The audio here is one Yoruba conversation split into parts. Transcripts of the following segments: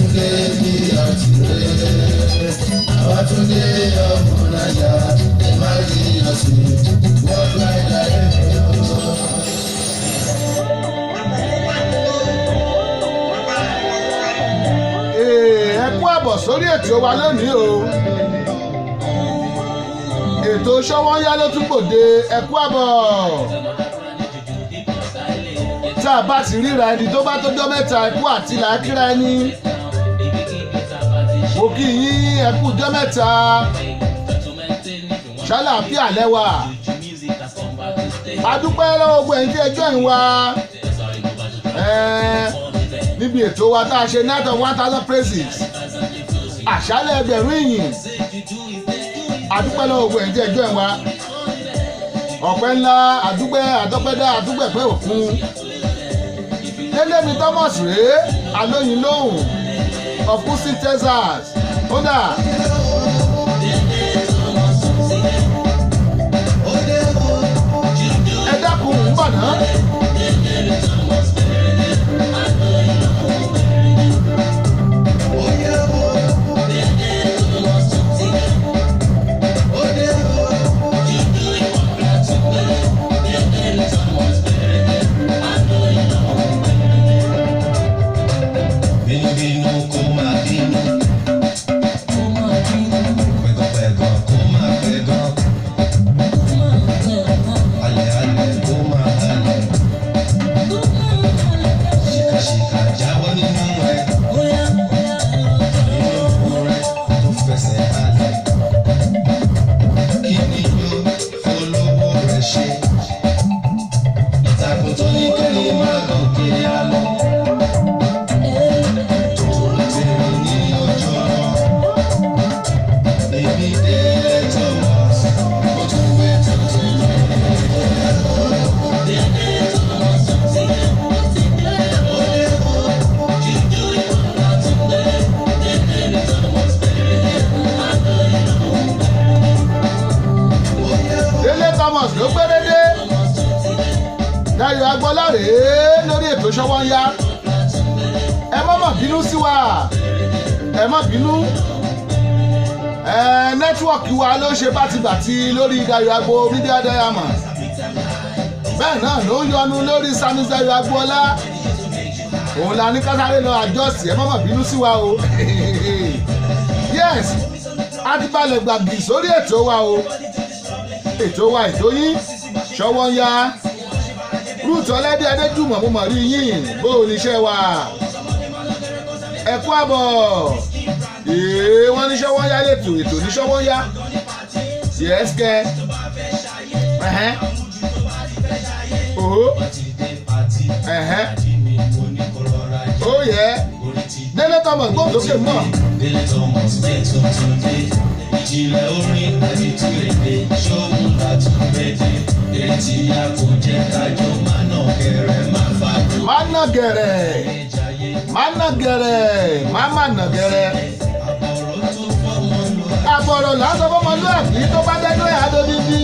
Túndé bí àtìrẹ. Àbátúndé ọmọ Naija, ẹ má yíyan sí worldwide láyé mi o. Ee, ẹ kú àbọ̀ sórí ètò wa lónìí o. Ètò Ṣọ́wọ́nyá ló tún gbòde. Ẹ kú àbọ̀. Tá a bá ti ríra ẹni tó bá tọ́jọ́ mẹ́ta, ẹ kú àti làákìrá ẹni. Mo kí yín, ẹ kú ọjọ́ mẹ́ta. Ṣàlàáfíà lẹ́wà. A dúpẹ́ lọ́wọ́ gbogbo ẹ̀yin tí ẹjọ́ ń wá níbi ètò wa tá a ṣe, Night of 1,000 Praises, àṣálẹ̀ ẹgbẹ̀rún ìyìn. Àdúpẹ́ lọ́wọ́ gbogbo ẹ̀yin tí ẹjọ́ ń wá. Ọ̀pẹ́ ńlá, àdúpẹ́, àdọ́pẹ́dá, àdúpẹ́pẹ́ òkun. Délé mi Thomas rèé, alóyin lóhùn of Houston, Texas. Ó dà. Ẹ dákun, ń bọ̀ náà. Bínúbínú kó máa bínú. Pẹ̀gànpẹ̀gàn kó máa pẹ̀gàn. Halẹ̀halẹ̀ kó máa halẹ̀. Ṣìkàṣìkà jáwọ́ nínú ẹ̀. Inú rẹ̀ tó fẹsẹ̀ halẹ̀. Kí ni yóò fọlọ́wọ́ rẹ̀ ṣe? Ìtàkùn tó ní kẹ́ni máa gòkè àlọ́. Tòun tèrè ní ọjọ́ náà. Èmi Délé Thomas, mo tún gbé tuntun lọ. Délé Thomas ló gbérédé. Dayọ̀ Agbọ́lá rèé lórí ètò Ṣọ́wọ́nyá. Ẹ má má bínú sí wa, ẹ má bínú. Ẹ nẹ́tíwọ̀kì wa ló ṣe bátibàti lórí Dayọ̀ Agbo Media Diamond, bẹ́ẹ̀ náà ló ń yọnu lórí Sami Dayọ̀ Agbọ́lá. Òun la ní kásáré lọ àjọsí. Ẹ má má bínú sí wa o. Yes, a ti balẹ̀ gbàgì sórí ètò wa o, ètò wa, ètò yín, Ṣọ́wọ́nyá. Rúùtù ọlẹ́dẹ́ Adéjùmọ̀, mo mọ̀ rí yín. Bó o níṣẹ́ wa, ẹ kú àbọ̀. Èè, wọ́n ní Ṣọ́wọ́nyá lẹ́tò, ètò ní Ṣọ́wọ́nyá. Yes kẹ́, ẹ̀hẹ́n, òhó, ẹ̀hẹ́n, ó yẹ. Délé Thomas, gbóhùn sókè mọ́. Délé Thomas gbé tuntun dé. Ìjìnlẹ̀ orin àti tú èdè. Ṣóhun látúgbẹ́dẹ. Eré tí a kò jẹ́ kájọ máa nà kẹrẹ máa fàájú. Má nà gẹ̀rẹ̀, má nà gẹ̀rẹ̀, má má nà gẹ̀rẹ̀. Àbọ̀rọ̀ tó fọ́mọ lọ. Àbọ̀rọ̀ lásán fọmọlúwàbí, tó bá dẹ́nu ẹ̀ adódídí.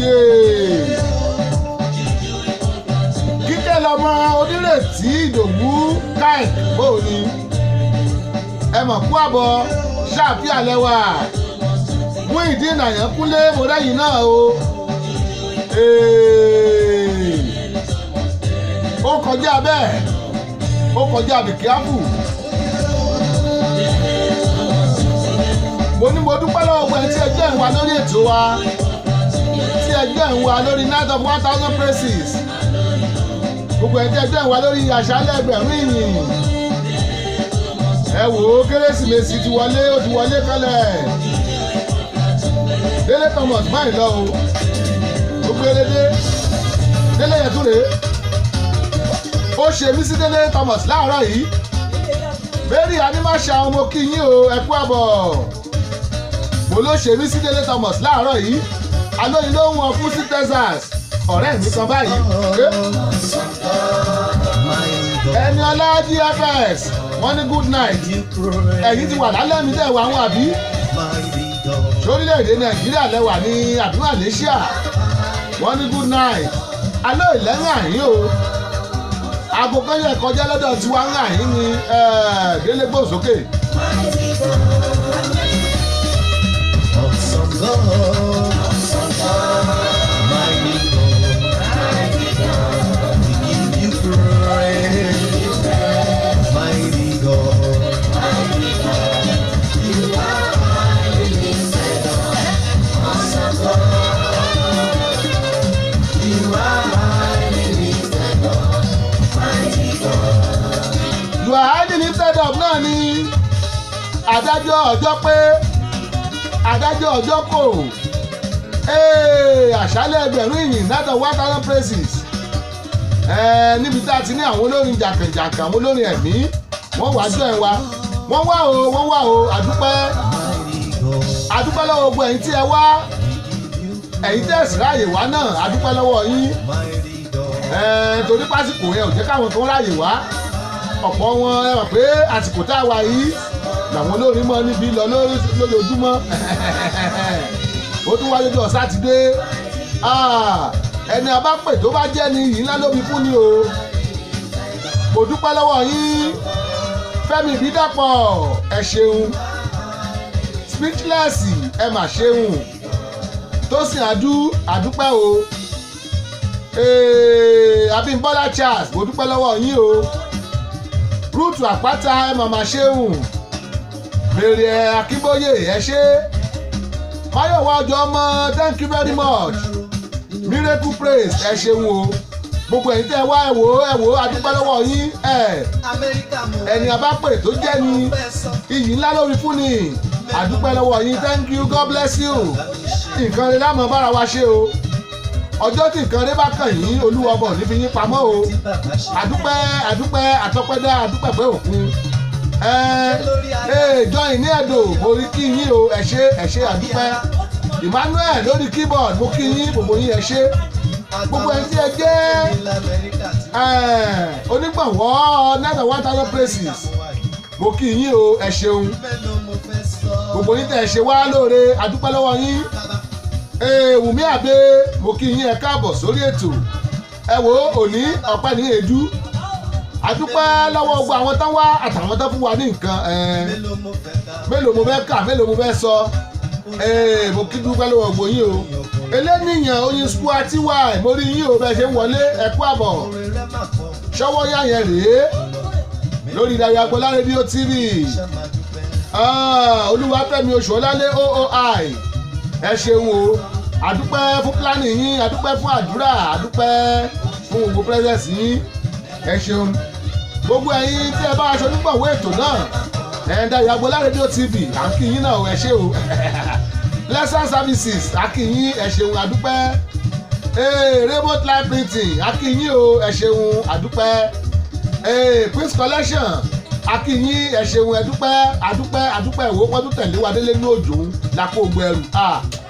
Yéè. Kíkẹ́ lọmọ onírètí Ìdòwú káì, bóò ni ẹ mọ̀ kú àbọ̀ ṣáàfíà lẹ́wà. Mú ìdí ìnàyàn kúnlé, mo rẹ́yìn náà o. Èè. Ó kọjá bẹ́ẹ̀, ó kọjá bìkíáfù. Mo ní mo dúpẹ́ lọ́wọ́ gbogbo ẹ̀ tí ẹjọ́ ń wá lórí ètò wa, tí ẹjọ́ ń wá lórí Night of 1,000 Praises, gbogbo ẹ̀ tí ẹjọ́ ń wá lórí àṣálẹ̀ ẹgbẹ̀rún ìyìn. Ẹ wò ó, Kérésìmesì ti wọlé, ó ti wọlé kálẹ̀. Délé Thomas báyìí lọ o, ó gbérédé. Délé yẹn tún rèé, ó ṣe mí sí Délé Thomas láàárọ̀ yìí. Mary Animasha, ọmọ kí yín o, ẹ kú àbọ̀. Mo ló ṣe mí sí Délé Thomas láàárọ̀ yìí. Alóyin ló ń wọn fún sí Texas, ọ̀rẹ́ mi kan báyìí. Ẹni ọlá GFS, wọ́n ní good night. Ẹ̀yin ti wà lálẹ́ mi dẹ̀ wá wọn, àbí sórílẹ̀-èdè Nàìjíríà lẹ́wà ní àbí Malaysia? Wọ́n ní good night. Alẹ́ ìlẹ́yìn àyín o. Aago kan yẹ kọjá lọ́dọ̀ tiwa ń rà yín ni Délé gbòsókè. Awesome God, mighty God, we give you praise, mighty God. You are highly lifted up, awesome God. You are highly lifted up, mighty God. You are highly lifted up náà ni adájọ́ ọjọ́ pé adájọ́ ọjọ́ kò. Ee, àṣálẹ̀ ẹgbẹ̀rún ìyìn, night of 1,000 praises, níbi tá a ti ní àwọn olórin jàǹkànjàǹkàn, àwọn olórin ẹ̀mí, wọ́n wá jọ ẹ̀ wá, wọ́n wá o, wọ́n wá o. Àdúpẹ́. Mighty God, Àdúpẹ́ lọ́wọ́ gbogbo ẹ̀yin tí ẹ wá. We give you Ẹ̀yin tẹ́ ẹ̀ sì ráàyè wá náà, àdúpẹ́ lọ́wọ́ yín. Mighty God. Torí pásìkò yẹn ò jẹ́ káwọn kan ráàyè wá. Ọ̀pọ̀ wọn, ẹ mọ̀ pé àsìkò tá a wà yìí làwọn olórin mọ́ níbi lọ lójoojúmọ́. Ó tún wáyé ọjọ́ Sátidé. Ah, ẹni a bá pè tó bá jẹ́ ni yìí ńlá lóbi fún ni o. Mo dúpẹ́ lọ́wọ́ yín. Fẹ́mi Ìbídàpọ̀, ẹ ṣeun. Speechless, ẹ mà ṣeun. Tósìn Adú, àdúpẹ́ o. Abímbọ́lá Charles, mo dúpẹ́ lọ́wọ́ yín o. Rúùtù Àpáta, ẹ mà ṣeun. Mèrè Akínbóyè, ẹ ṣé. Máyọ̀wá Ọjọ́ Ọmọ, thank you very much. Miracle Praise, ẹ ṣeun o. Gbogbo ẹ̀yin tẹ́ ẹ wá, ẹ wò ó, ẹ wò ó, adúpẹ́ lọ́wọ́ yín ẹ. Amẹ́ríkà mo Ẹni a bá pè tó jẹ́ ni iyì ńlá lórí fún ni. Àdúpẹ́ lọ́wọ́ yín. Thank you, God bless you. Nǹkan rẹ lámọ̀ bára wa ṣe o. Ọjọ́ tí nǹkan rẹ bá kàn yín, Olúwa ọbọ̀ nífi yín pamọ́ o. Tí bàbá ṣe. Àdúpẹ́, àdúpẹ́, àtọpẹ́dá, àdúpẹ́ pé òkun ẹ ẹ join ní ẹ̀dọ̀. Mo rí kí yín o. Ẹ ṣé, ẹ ṣé, àdúpẹ́. Emmanuel lórí keyboard, mo kí yín, gbogbo yín, ẹ ṣé. Gbogbo ẹni tí ẹ jẹ́ Lamẹ́ríkà tí onígbọ̀wọ́ night of 1,000 praises, mo kí yín o, ẹ ṣeun. Mélòó mo fẹ́ sọ. Gbogbo yín tẹ̀ ṣe wá lóore, àdúpẹ́ lọ́wọ́ yín. Wùmí Àbẹ, mo kí yín, ẹ káàbọ̀ sórí ètò. Ẹ wo òní ọpẹ́ ní èédú. Àdúpẹ́ lọ́wọ́ gbogbo àwọn tán wá àtàwọn tán fún wa ní nǹkan. Mélòó mo fẹ́ ká. Mélòó mo fẹ́ kà? Mélòó mo fẹ́ sọ? Mo kí dúpẹ́ lọ́wọ́ gbogbo yín o. Eléníyàn Oyin Square ty, mo rí yín o. Bẹ́ẹ̀ ṣe ń wọlé, ẹ kú àbọ̀. Orin rẹ̀ mà pọ̀. Ṣọwọ́ yá yẹn rèé lórí Dayo Agboola Rédíò TV. Ṣá máa dúpẹ́. Ah, Olúwafẹ́mi Oṣùọ́lálé ooi, ẹ ṣeun o. Àdúpẹ́ fún planning yín, àdúpẹ́ fún àdúrà, àdúpẹ́ fún gbogbo presence yín. Ẹ ṣeun, gbogbo ẹ̀yin tí ẹ bá aṣọ nígbàwó ètò náà. Ẹ̀ Dayo Agboola Rédíò TV, à ń kí yín náà o, ẹ ṣé o. Lesson Services, à kí yín, ẹ ṣeun, àdúpẹ́. Ee, Remote Life Printing, à kí yín o, ẹ ṣeun, àdúpẹ́. Ee, Prince Collection, a kí yín, ẹ ṣeun, ẹ dúpẹ́, àdúpẹ́, àdúpẹ́. Ìwò wọ́n tún tẹ̀lé wa délé ní òjò lápò ògbó ẹrù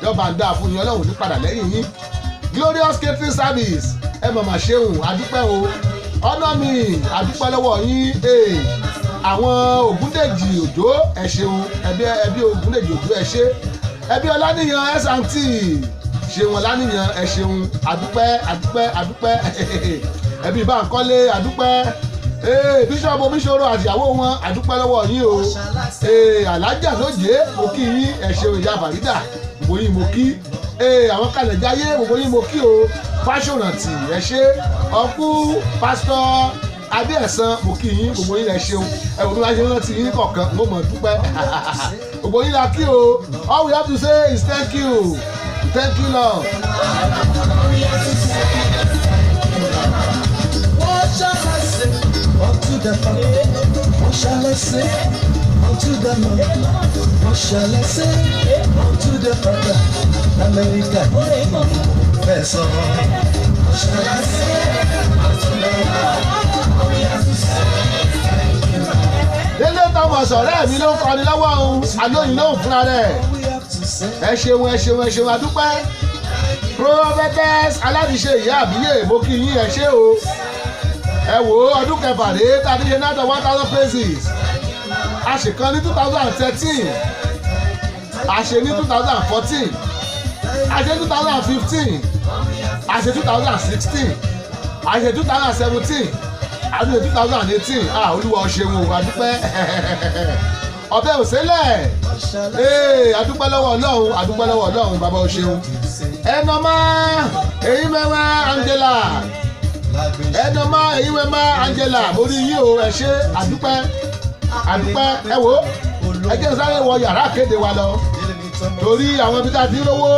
yọba ń dáa fún yín. Ọlọ́run ní padà lẹ́yìn yín. Glorious Catering Service, ẹ mọ̀mọ́ ṣeun, àdúpẹ́ o. Ọ̀nà mi, àdúpẹ́ lọ́wọ́ yín. Ee, àwọn Ògúndèjì Òjò, ẹ ṣeun. Ẹbí Ògúndèjì Òjò, ẹ ṣé. Ẹbí Ọláníyàn S&T, ṣeun Ọláníyàn, ẹ ṣeun, àdúpẹ́, àdúpẹ́, àdúpẹ́. Ẹbí Báńkọ́lé, àdúpẹ́. Ee, Bíṣọ̀bù Omiṣoro àtìyàwó wọn, àdúpẹ́ lọ́wọ́ yín o. Ee, Alájà lóje, mo kí yín, ẹ ṣeun. Ìyá Fàrídà, gbogbo yín mo kí. Ee, àwọn kalẹ̀jáyé, gbogbo yín mo kí o. Fáṣọ̀rántì, ẹ ṣé. Ọkú Pásítọ̀ Adéẹ̀sán, mo kí yín, gbogbo yín, ẹ ṣeun. Ẹ wò bí wọ́n ṣe ń rántí yín kọ̀ọ̀kan, mo mọ̀ dúpẹ́. Gbogbo yín la kí o. All we have to say is thank you, thank you, Lord. What shall I say unto the Father? What shall I say unto the Lord? What shall I say unto the Father? Amẹ́ríkà fẹ́ sọ. What shall I say unto the Lord? All we have to say is thank you, Lord. Délé Thomas, ọ̀rẹ́ mi ló ń kọrin lọ́wọ́ òun, alóyin lóhùn fúnra rẹ̀. All we have to say. Ẹ ṣeun, ẹ ṣeun, ẹ ṣeun, àdúpẹ́. Prophetess Aládìṣe, ìyá àbíyè, mo kí yín, ẹ ṣé o. Ẹ wò ó, ọdún kẹfà rèé tá a ti ṣe night of 1,000 praises. A ṣe kan ní 2013, a ṣe ní 2014, a ṣe 2015, a ṣe 2016, a ṣe 2017. Àdúgbò 2018. Ah, Olúwa, o ṣeun o, àdúpẹ́. Ọbẹ̀ òsélẹ̀ ee, àdúpẹ́ lọ́wọ́ Ọlọ́run, àdúpẹ́ lọ́wọ́ Ọlọ́run. Bàbá, o ṣeun. Ẹnọmọ èyí mẹ́wàá Angela, ẹnọmọ èyí mẹ́wàá Angela, mo rí yín o, ẹ ṣé, àdúpẹ́, àdúpẹ́. Ẹ wo, ẹ jẹ́ sáré wọ yàrá kéde wa lọ, torí àwọn ibi tá a ti rówó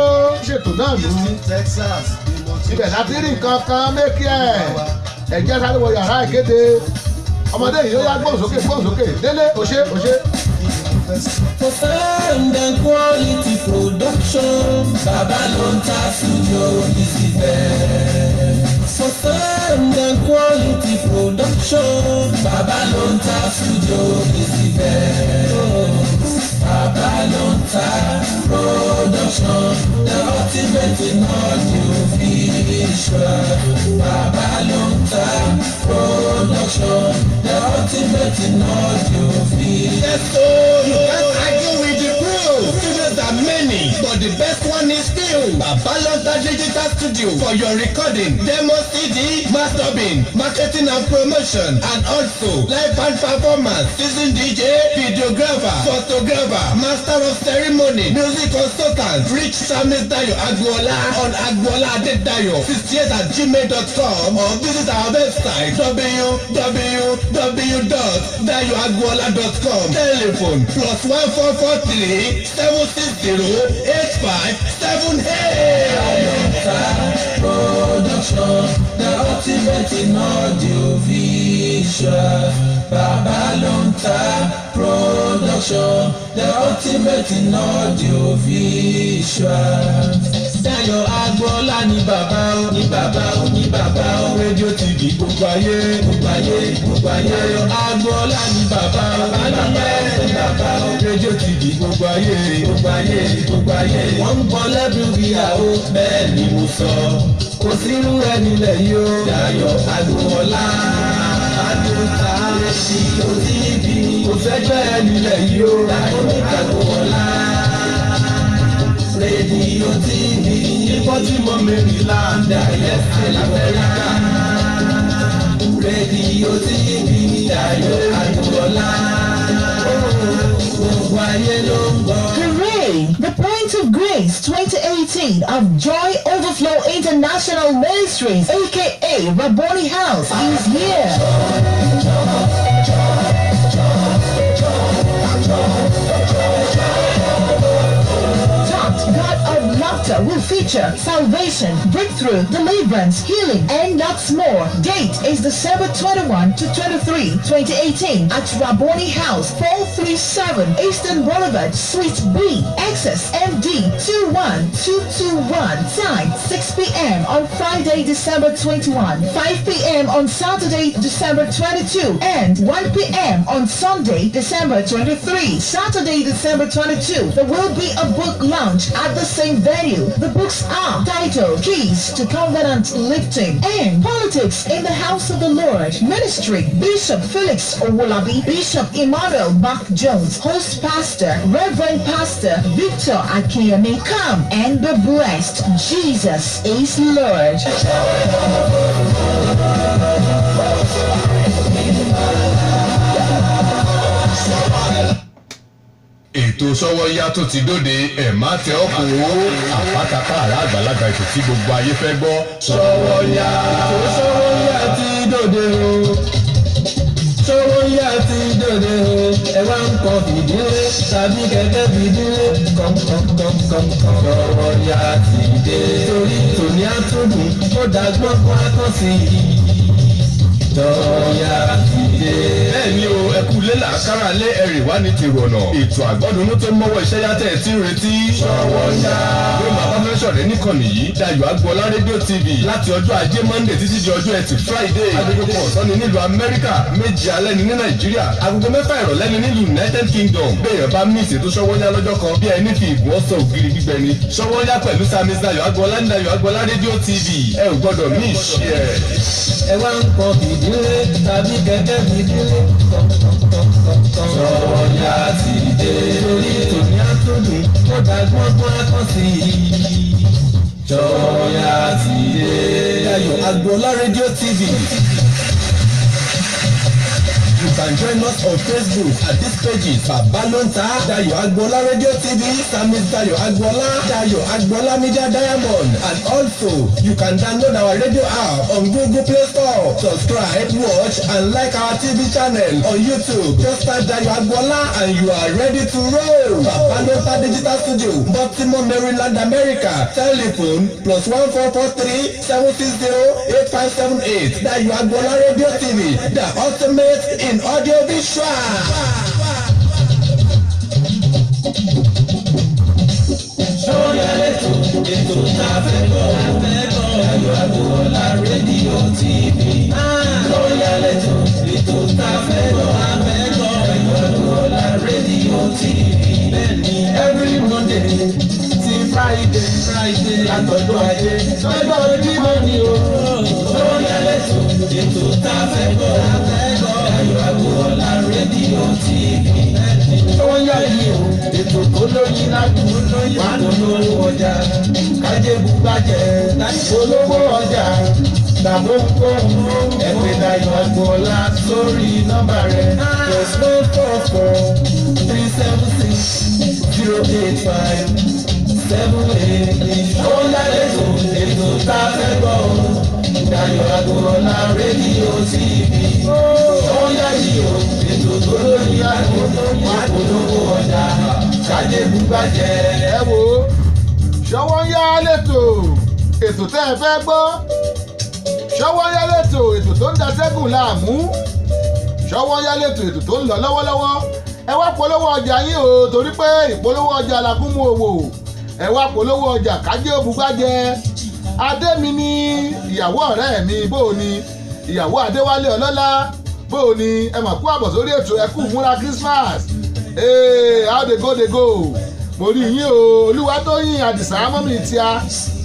ṣètò náà nù, ibẹ̀ láti rí nǹkan kan mékì. Ẹ̀ jẹ́ sáré wọ yàrá ìkéde. Ọmọdé yìí, ó yá, gbóhùn sókè, gbóhùn sókè. Délé, òṣè, òṣè. For sound and quality production, Baba ló ń ta studio is the best. For sound and quality production, Baba ló ń ta studio is the best. Baba ló ń ta production, the ultimate in audio visual. Baba ló ń ta production, the ultimate in audio visual. Yes, so you can't argue with the proof. Studios are many, but the best one is still Babalonta Digital Studio for your recording, demo CD, mastering, marketing and promotion, and also live band performance, season DJ, videographer, photographer, master of ceremony, music consultant. Reach Samis Dayo Agboola on agboola adedayo68@gmail.com or visit our website www.dayoagboola.com. Telephone +1 443 760 8578. Production, the ultimate in audio visual. Baba ló ń ta production, the ultimate in audio visual. Dayo Agboola ní bàbá ó, ní bàbá ó, ní bàbá ó. Rédíò, TV, gbogbo ayé, gbogbo ayé, gbogbo ayé. Dayo Agboola ní bàbá ó, ní bàbá ó, ní bàbá ó. Rédíò, TV, gbogbo ayé, gbogbo ayé, gbogbo ayé. Wọ́n ń gbọ́ lẹ́bùrúwìyà ó, bẹ́ẹ̀ ni mo sọ. Kò sírú ẹni lẹ̀ yìí ó. Dayo Agboola Adúta rédíò TV. Kò sẹ́gbẹ́ ẹni lẹ̀ yìí ó. Dayo Agboola rédíò TV. Ní Baltimore, Maryland, ayẹ́sẹ̀ l'Amẹ́ríkà. Rédíò TV, Dayo Agboola. Gbogbo ayé ló ń gbọ́. Hooray! The Point of Grace 2018 of Joy Overflow International Ministries, aka Rabboni House, is here. Tapped God of Laughter will feature salvation, breakthrough, deliverance, healing, and lots more. Date is December 21 to 23, 2018 at Rabboni House, 437 Eastern Boulevard, Suite B, Access MD 21221. Time 6 p.m. on Friday, December 21, 5 p.m. on Saturday, December 22, and 1 p.m. on Sunday, December 23. Saturday, December 22, there will be a book launch at the same venue. The books are titled Keys to Covenant Lifting and Politics in the House of the Lord. Ministry: Bishop Felix Owolabi, Bishop Emmanuel Mark Jones, host pastor, Reverend Pastor Victor Akiyemi. Come and be blessed. Jesus is Lord. Ètò Sọ́wọ́yá tó ti dóde, ẹ̀ má tẹ ọ́ kó àpátápá àrà àgbàlagbà, ètò tí gbogbo ayé fẹ́ gbọ́. Sọ́wọ́yá. Ètò Sọ́wọ́yá ti dòde o. Sọ́wọ́yá ti dòde o. Ẹ wá ń kọ fìdílé tàbí kẹ̀kẹ́ fìdílé kọ̀ǹkọ̀ǹkọ̀ǹkọ̀. Sọ́wọ́yá ti dé. Torí tòní àtúndùn ó dàgbọ́n fún akọ́sí yìí. Sọ́wọ́yá ti dé. Bẹ́ẹ̀ ni o, ẹ kú lé làákàrà lé ẹ̀rì wá ní tèrò ọ̀nà. Ètò àgbọ́dúnú tó mọ́wọ́ iṣẹ́ yá tẹ̀ tí ń retí. Sọ́wọ́yá. Yóò máa bá fẹ́ sọ̀rẹ́ níkànnì yìí, Dayọ̀ Agboola Rédíò TV, láti ọjọ́ Ajé Monday títí di ọjọ́ Ẹtì Friday. 1:00 ọ̀sán ni nílùú Amẹ́ríkà, 7 alẹ́ ni ní Nàìjíríà, 6:30 ìrọ̀lẹ́ ni nílùú United Kingdom. Bẹ́ẹ̀ bá miss ètò Sọ́wọ́yá lọ́jọ́ kan, bí ẹni fi ìgùn ọ̀sán ògiri gbígbẹ ni. Sọ́wọ́yá pẹ̀lú Sami Dayọ̀ Agboola ní Dayọ̀ Agboola Rédíò TV, ẹ ò gbọ́dọ̀ miss ẹ̀. Ẹ wá ń kọ fìdílé tàbí kẹ̀kẹ́ fìdílé kọ̀ǹkọ̀ǹkọ̀ǹkọ̀. Sọ́wọ́yá ti dé. Torí tòní àtúndùn ó dàgbọ́n fún akọ́sí yìí. Sọ́wọ́yá ti dé. Dayọ̀ Agboola Rédíò TV. can join us on Facebook at these pages: Babalonta Dayo Agboola Radio TV, Samis Dayo Agboola, Dayo Agboola Media Diamond. And also, you can download our radio app on Google Play Store. Subscribe, watch and like our TV channel on YouTube. Just type Dayo Agboola and you are ready to roll. Babalonta Digital Studio, Baltimore, Maryland, America. Telephone +1 443 760 8578. Dayo Agboola Radio TV, the ultimate in audio visual. Sóyá lẹ́tọ̀, ètò tá a fẹ́ gbọ́, Dayọ̀ Agboola rédíò TV. Sóyá lẹ́tọ̀, ètò tá a fẹ́ gbọ́, Dayọ̀ Agboola rédíò TV. Bẹ́ẹ̀ni, every Monday ti Friday, Friday, látọjọ́ Ajé sọ́jọ́ Jímọ̀ ni o. Sóyá lẹ́tọ̀, ètò tá a fẹ́ gbọ́, Dayọ̀ Agboola rédíò TV. Tó ń yá yìí o, ètò tó lóyin ládùn, wà polówó ọjà, kájé bugbájẹ, polówó ọjà tàbó kóhun, ẹ pè Dayọ̀ Agboola sórí nọ́mbà rẹ̀: +1 443 760 8578. Ó ń yá lẹ́tọ̀, ètò tá a fẹ́ gbọ́ o, Dayọ̀ Agboola rédíò TV. Ó ń yá yìí o, ètò tó lóyin ládùn, wà polówó ọjà, kájé bugbájẹ. Ẹ wo, ṣọwọ́ ń yá lẹ́tọ̀, ètò tẹ́ ẹ fẹ́ gbọ́. Ṣọwọ́ ń yá lẹ́tọ̀, ètò tó ń datẹ́gùn láàmú. Ṣọwọ́ ń yá lẹ́tọ̀, ètò tó ń lọ lọ́wọ́lọ́wọ́. Ẹ wá polówó ọjà yín o, torí pé ìpolówó ọjà làkúnmú òwò. Ẹ wá polówó ọjà, kájé òbúgbájẹ. Adémi ni ìyàwó ọ̀rẹ́ mi, bó o ni ìyàwó Adéwálé Ọlọ́lá, bó o ni? Ẹ mà kú àbọ̀ sórí ètò, ẹ kú múra Christmas. Hey, how dey go dey go? Mo rí yín o. Olúwatóyìn Àdìsá, mọ́mí tíá,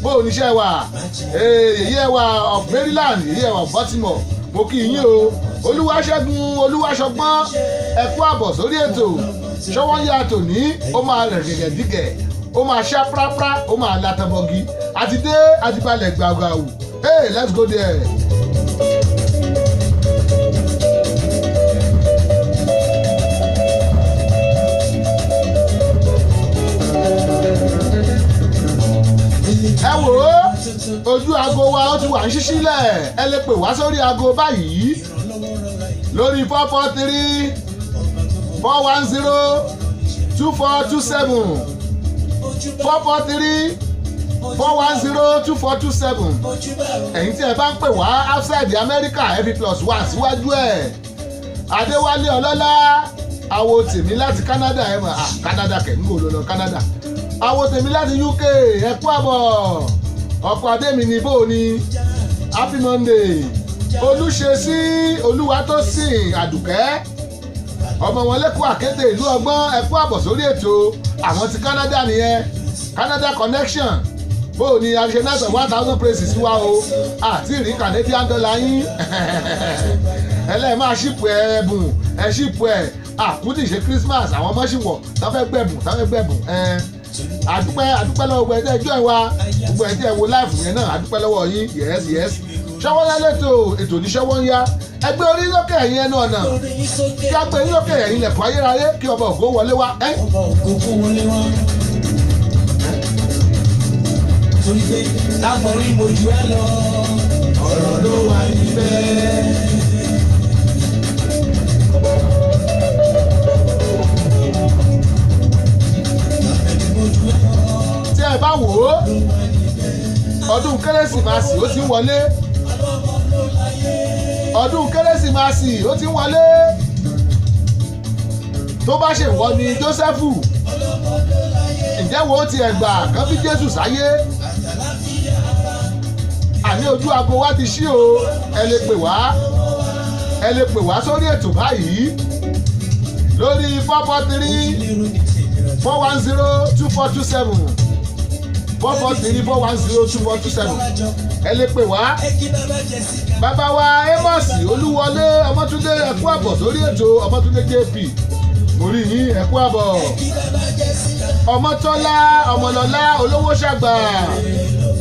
bó o níṣẹ́ wà? Yèyé ẹwà of Maryland, yèyé ẹwà of Baltimore, mo kí yín o. Olúwaṣẹ́gun Olúwaṣọgbọ́n, ẹ kú àbọ̀ sórí ètò. Ṣọwọ́n yá tòní, ó máa rẹ̀ gẹ̀gẹ̀ dígẹ̀, ó máa ṣá prápra, ó máa látàbọ̀gì. Àti dé, àti balẹ̀ gbàgbàwù. Hey, let's go there. Ẹ wò ó, ojú aago wa ó ti wà ń ṣí sílẹ̀. Ẹ lè pè wá sórí aago báyìí lórí 443 410 2427, 443 410 2427. Ẹ̀yin tí ẹ bá ń pè wá outside America, ẹ fi +1 síwájú ẹ̀. Adéwálé Ọlọ́lá, àwo tèmi láti Canada, ẹ mọ̀, ah, Canada kẹ̀ ń gò lọ Canada. Àwo tèmi láti UK, ẹ kú àbọ̀. Ọkọ̀ adémi ní, bò ní? Happy Monday. Olùṣesí Olúwatósìn Àdùkẹ́, ọmọ wọn lẹ́kọ̀ọ́ àkété ìlú ọgbọ́n, ẹ kú àbọ̀ sórí ètò. Àwọn ti Canada nìyẹn, Canada connection. Bó o ní a ṣe náà? 1000 praises wá o, àti ìrí Canadian dollar yín ẹlẹ́ẹ̀ máa ship ẹ̀bùn, ẹ̀ ship ẹ̀. Àkútì ṣe Christmas, àwọn ọmọ sì wọ̀ tá fẹ́ gbẹ̀bùn, tá fẹ́ gbẹ̀bùn ẹ̀. Àdúpẹ́, àdúpẹ́ lọ́wọ́ gbogbo ẹ̀ tẹ́ ẹ wa, gbogbo ẹ̀ tẹ́ ẹ wo live yẹn náà, àdúpẹ́ lọ́wọ́ yín. Yes, ṣọwọ́ yá lẹ́tọ̀, ètò ní ṣọwọ́ ń yá. Ẹgbẹ́ orí lókè, ẹ̀yin ẹnu ọ̀nà, kí á gbé yín lókè, ẹ̀yin lẹ̀kọ́ ayérayé, kí ọba ògo wọlé wá. Ọba ògo kó wọlé wá. Torí pé lágbọ̀nrín mo jù ẹ́ lọ, ọ̀rọ̀ ló wà níbẹ̀. Lágbọ̀nrín mo jù ẹ́ lọ, Tí ẹ bá wò ó, ọdún Kérésìmesì ó ti ń wọlé, ọdún Kérésìmesì ó ti ń wọlé. Tó bá ṣe wọ ni Jósẹ́fù, ǹjẹ́ wo ti ẹ̀gbà kan bí Jésù sáyé? Àní ojú aago wa ti ṣí o. Ẹ lè pè wá, ẹ lè pè wá sórí ètò báyìí lórí 443 410 2427, 443 410 2427. Ẹ lè pè wá. Bàbá wa Amos Olúwọlé Ọmọtúndé, ẹ kú àbọ̀ sórí ètò. Ọmọtúndé JP, mo rí yín, ẹ kú àbọ̀. Ọmọtọ́lá Ọmọlọ́lá Olówó Ṣàgbà,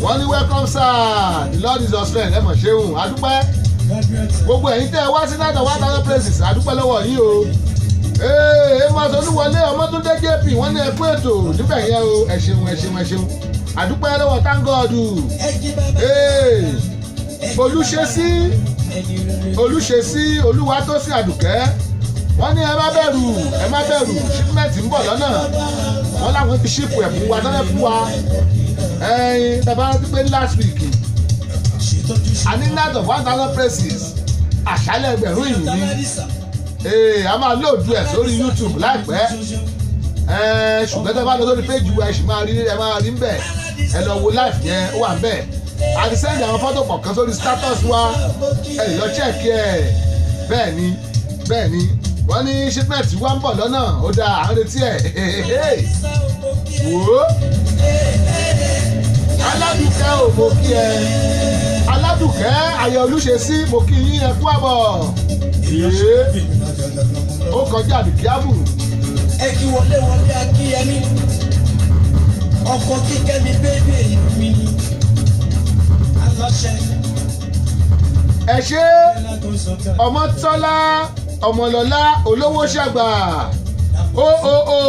wọ́n ní welcome sir, the Lord is your strength. Ẹ mọ̀ ṣeun, adúpẹ́. Gbogbo ẹ̀yin tẹ́ ẹ wá sí Night of 1000 Praises, àdúpẹ́ lọ́wọ́ yín o. Ee, Amos Olúwọlé Ọmọtúndé JP, wọ́n ní ẹ kú ètò níbẹ̀ yẹn o. Ẹ ṣeun, ẹ ṣeun, ẹ ṣeun, àdúpẹ́ lọ́wọ́. Thank God. Ee, Olúṣesí, Olúṣesí Olúwatósìn Àdùkẹ́, wọ́n ní ẹ má bẹ̀rù, ẹ má bẹ̀rù, shipment ń bọ̀ lọ́nà. Wọ́n láwọn ti ship ẹ̀ fún wa tọ́lẹ̀ fún wa. Ẹ̀yin bàbá rántí pé last week a ní Night of 1000 Praises, àṣálẹ̀ 1000 ìyìn ni. Ee, a máa load ẹ̀ sórí YouTube láìpẹ́. Ẹ̀ẹ́n, ṣùgbọ́n tẹ́ bá lọ sórí page wa, ẹ sì máa rí, ẹ máa rí ń bẹ̀. Ẹ lọ wo live yẹn, ó wà ń bẹ̀. A ti send àwọn fọ́tò kọ̀ọ̀kan sórí status wa, ẹ lè lọ check ẹ̀. Bẹ́ẹ̀ ni, bẹ́ẹ̀ ni, wọ́n ní shipment wa ń bọ̀ lọ́nà. Ó dáa, à ń retí ẹ̀. Wò ó, Aládùkẹ́ ò, mo kí ẹ. Aládùkẹ́ Ayọ̀ Olúṣesí, mo kí yín, ẹ kú àbọ̀. Ee, ó kọjá àbíkíábù. Ẹ kí wọlé wọlé akíyẹmí, ọkọ kíkẹ́mi, baby mi ni aláṣẹ. Ẹ ṣe, Ọmọtọ́lá Ọmọlọ́lá Olówó Ṣàgbà o o o.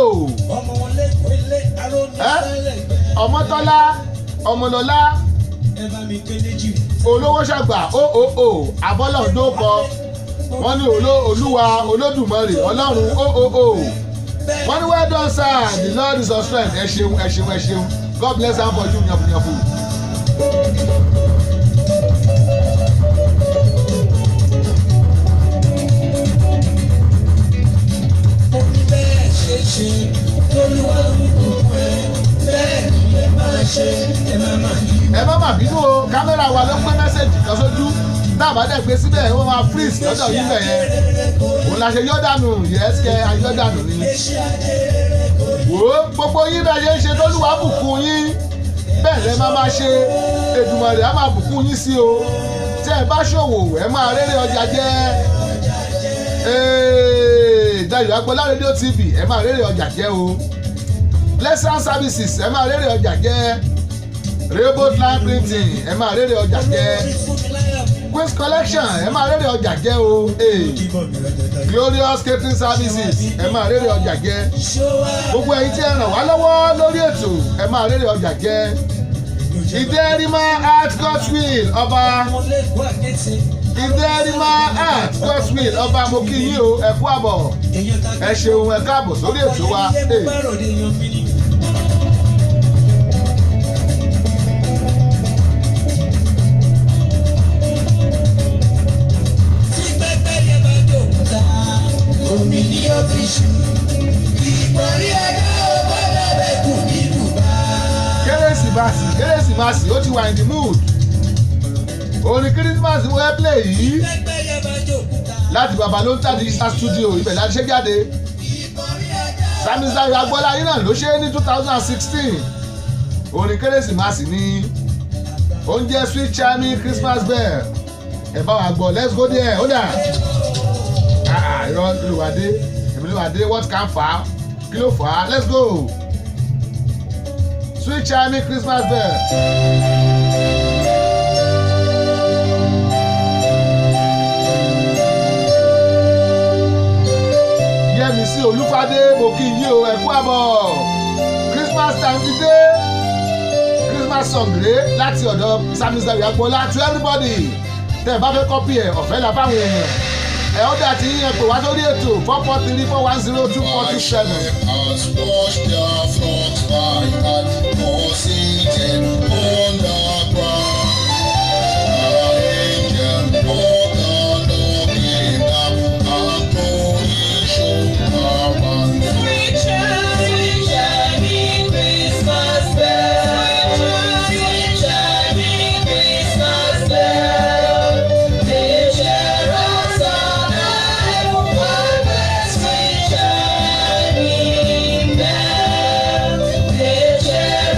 Ọmọ wọn lẹ́kọ̀ọ́ ilé arómi Ẹ́? sálẹ̀gbẹ́. Ọmọtọ́lá Ọmọlọ́lá Ẹ bá mi kéde jù. Olówó Ṣàgbà o o o, abọ́lá ọdún kọ. Wọ́n ní Olúwa Olódùmarè Ọlọ́run o o o. Wọ́n ní well done, sir, the Lord is your strength. Ẹ ṣeun, ẹ ṣeun, ẹ ṣeun. God bless am for you yànfùyànfù. Mo ní bẹ́ẹ̀ ṣe ṣe tólúwa ń bùkún ẹ, bẹ́ẹ̀ ni ẹ máa ṣe, ẹ máa máa yí. Ẹ má má bínú o, kámẹ́rà wa ló gbé message kan sójú. Tá a bá dẹ̀ gbé síbẹ̀, wọ́n máa freeze lọ́dọ̀ yín bẹ̀ yẹn. Òun la ṣe yọ́ dànù, yẹ́sìkẹ́ ayọ́ dànù ni. Wò ó, gbogbo yín, bẹ́ẹ̀ ṣe ń ṣe tólúwa bùkún yín, bẹ́ẹ̀ lẹ máa máa ṣe. Èdùmàrè á máa bùkún yín sí o. Tẹ́ ẹ bá ṣòwò, ẹ máa rérè ọjà jẹ́. Ee, Dayọ̀ Agbọ́lá Radio TV, ẹ máa rérè ọjà jẹ́ o. Blessing Services, ẹ máa rérè ọjà jẹ́. Rainbow Line Printing, ẹ máa rérè ọjà jẹ́. Queen's Collection, ẹ máa rérè ọjà jẹ́ o. Ee, Glorious Catering Services, ẹ máa rérè ọjà jẹ́. Gbogbo ẹ̀yin tí ẹ ràn wá lọ́wọ́ lórí ètò, ẹ máa rérè ọjà jẹ́. Ìdẹ́rìmá Art Godswill Ọba, Ìdẹ́rìmá Art Godswill Ọba, mo kí yín o, ẹ kú àbọ̀, ẹ ṣeun, ẹ káàbọ̀ sórí ètò wa. Ee. Tí pẹ́pẹ́yẹ bá dòkúta, omi ni ó fi ṣù. Ìparí ẹ̀dá ò gbọ́dọ̀ bẹ́ẹ̀ kù ní bùbá. Kérésìmesì, Kérésìmesì, ó ti wà in the mood. Orin Christmas mo fẹ́ play yìí Pẹ́pẹ́yẹ bá dòkúta, láti Babalonta Digital Studio, ibẹ̀ láti ṣe jáde. ìparí ẹ̀dá. Sami Sayo Agboola yìí náà ló ṣe é ní 2016. Orin Kérésìmesì ni oúnjẹ, Sweet Chiming Christmas Bell. Ẹ bá wa gbọ́, let's go there. Ó dà, ah, irọ́ ló wà dé, èmi ló wà dé. What can fà á, kí ló fà á? Let's go, Sweet Chiming Christmas Bell. Yẹ́misí Olúfadé, mo kí yín o, ẹ kú àbọ̀. Christmas time ti dé. Christmas song rèé láti ọ̀dọ̀ Sami Sayo Agboola. To everybody tẹ́ ẹ bá fẹ́ copy ẹ̀, ọ̀fẹ́ la fáwọn èèyàn. Ẹ̀ ọ́ dà tí yín pè wá sórí ètò, 443-410-2427. Has washed their flocks by night, or seated on the ground. Angel of the Lord came down and glory shone around. Sweet chiming Christmas bell, sweet chiming Christmas bell, they cheer us on high with sweet chiming bell. They cheer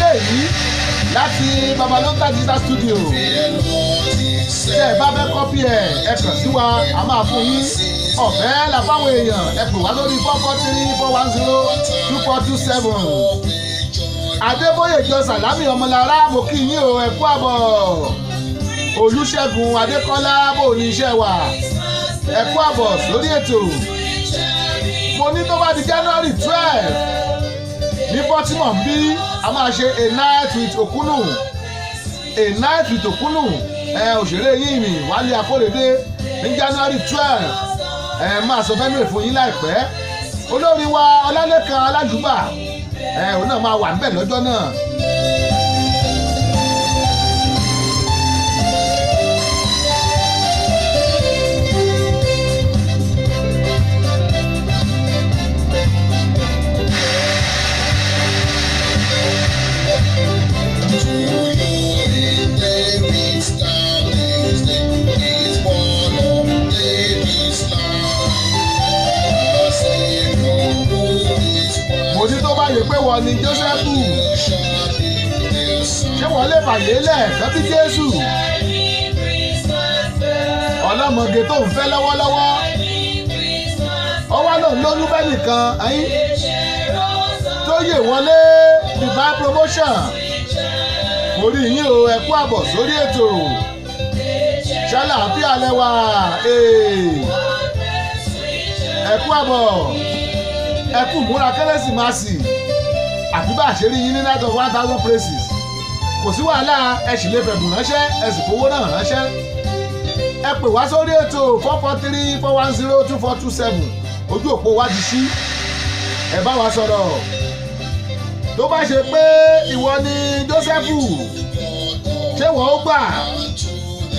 eléyìí láti Babalonta Digital Studio. Tẹ́ ẹ bá fẹ́ copy ẹ̀, ẹ kàn sí wa, a máa fún yín. Ọ̀fẹ́ la fáwọn èèyàn. Ẹ pè wá lórí 443-410-2427. Adébóyè jọ Sàlámì Ọmọlára, mo kí yín o, ẹ kú àbọ̀. Olúṣẹ́gun Adékọ́lá, bò ní iṣẹ́ wa? Ẹ kú àbọ̀ sórí ètò. Mo ní tó bá di January 12 ní Baltimore bí, a máa ṣe A Night with Okunu, A Night with Okunu. Ẹ òṣèré yìí mi, Wálé Akórèdé, ní January 12. Ẹ máa sọ fẹ́mi fún yín láìpẹ́. Olórin wa Ọlálẹ́kan Alájùbà, ẹ òun náà máa wà níbẹ̀ lọ́jọ́ náà. To you in David's town this day is born of David's line. A Savior who is Mo ní tó bá yẹ pé wọ́n ní Jósẹ́fù, shall be the Son. ṣé wọ́n lè fàyè lẹ̀ fẹ́ bí Jésù? Ọlọ́mọge tó ń fẹ́ lọ́wọ́lọ́wọ́, ó wá lòun lóyún bẹ́ẹ̀ nìkan ẹ̀yìn tó yè wọlé. Divine Promotion, mo rí yín o, ẹ kú àbọ̀ sórí ètò. Ṣàlàáfíà lẹ́wà? Ẹ kú àbọ̀, ẹ kú múra Kérésìmesì. Àfi bá a ṣe rí yín ní Night of 1000 Places. Kò sí wàhálà, ẹ sì lè fẹ̀bùn ránṣẹ́, ẹ sì fowó náà ránṣẹ́. Ẹ pè wá sórí ètò 443-410-2427. Ojú òpó wa ti ṣí, ẹ bá wa sọ̀rọ̀. Tó bá ṣe pé ìwọ ni Jósẹ́fù, ṣé wọ́n ó gbà,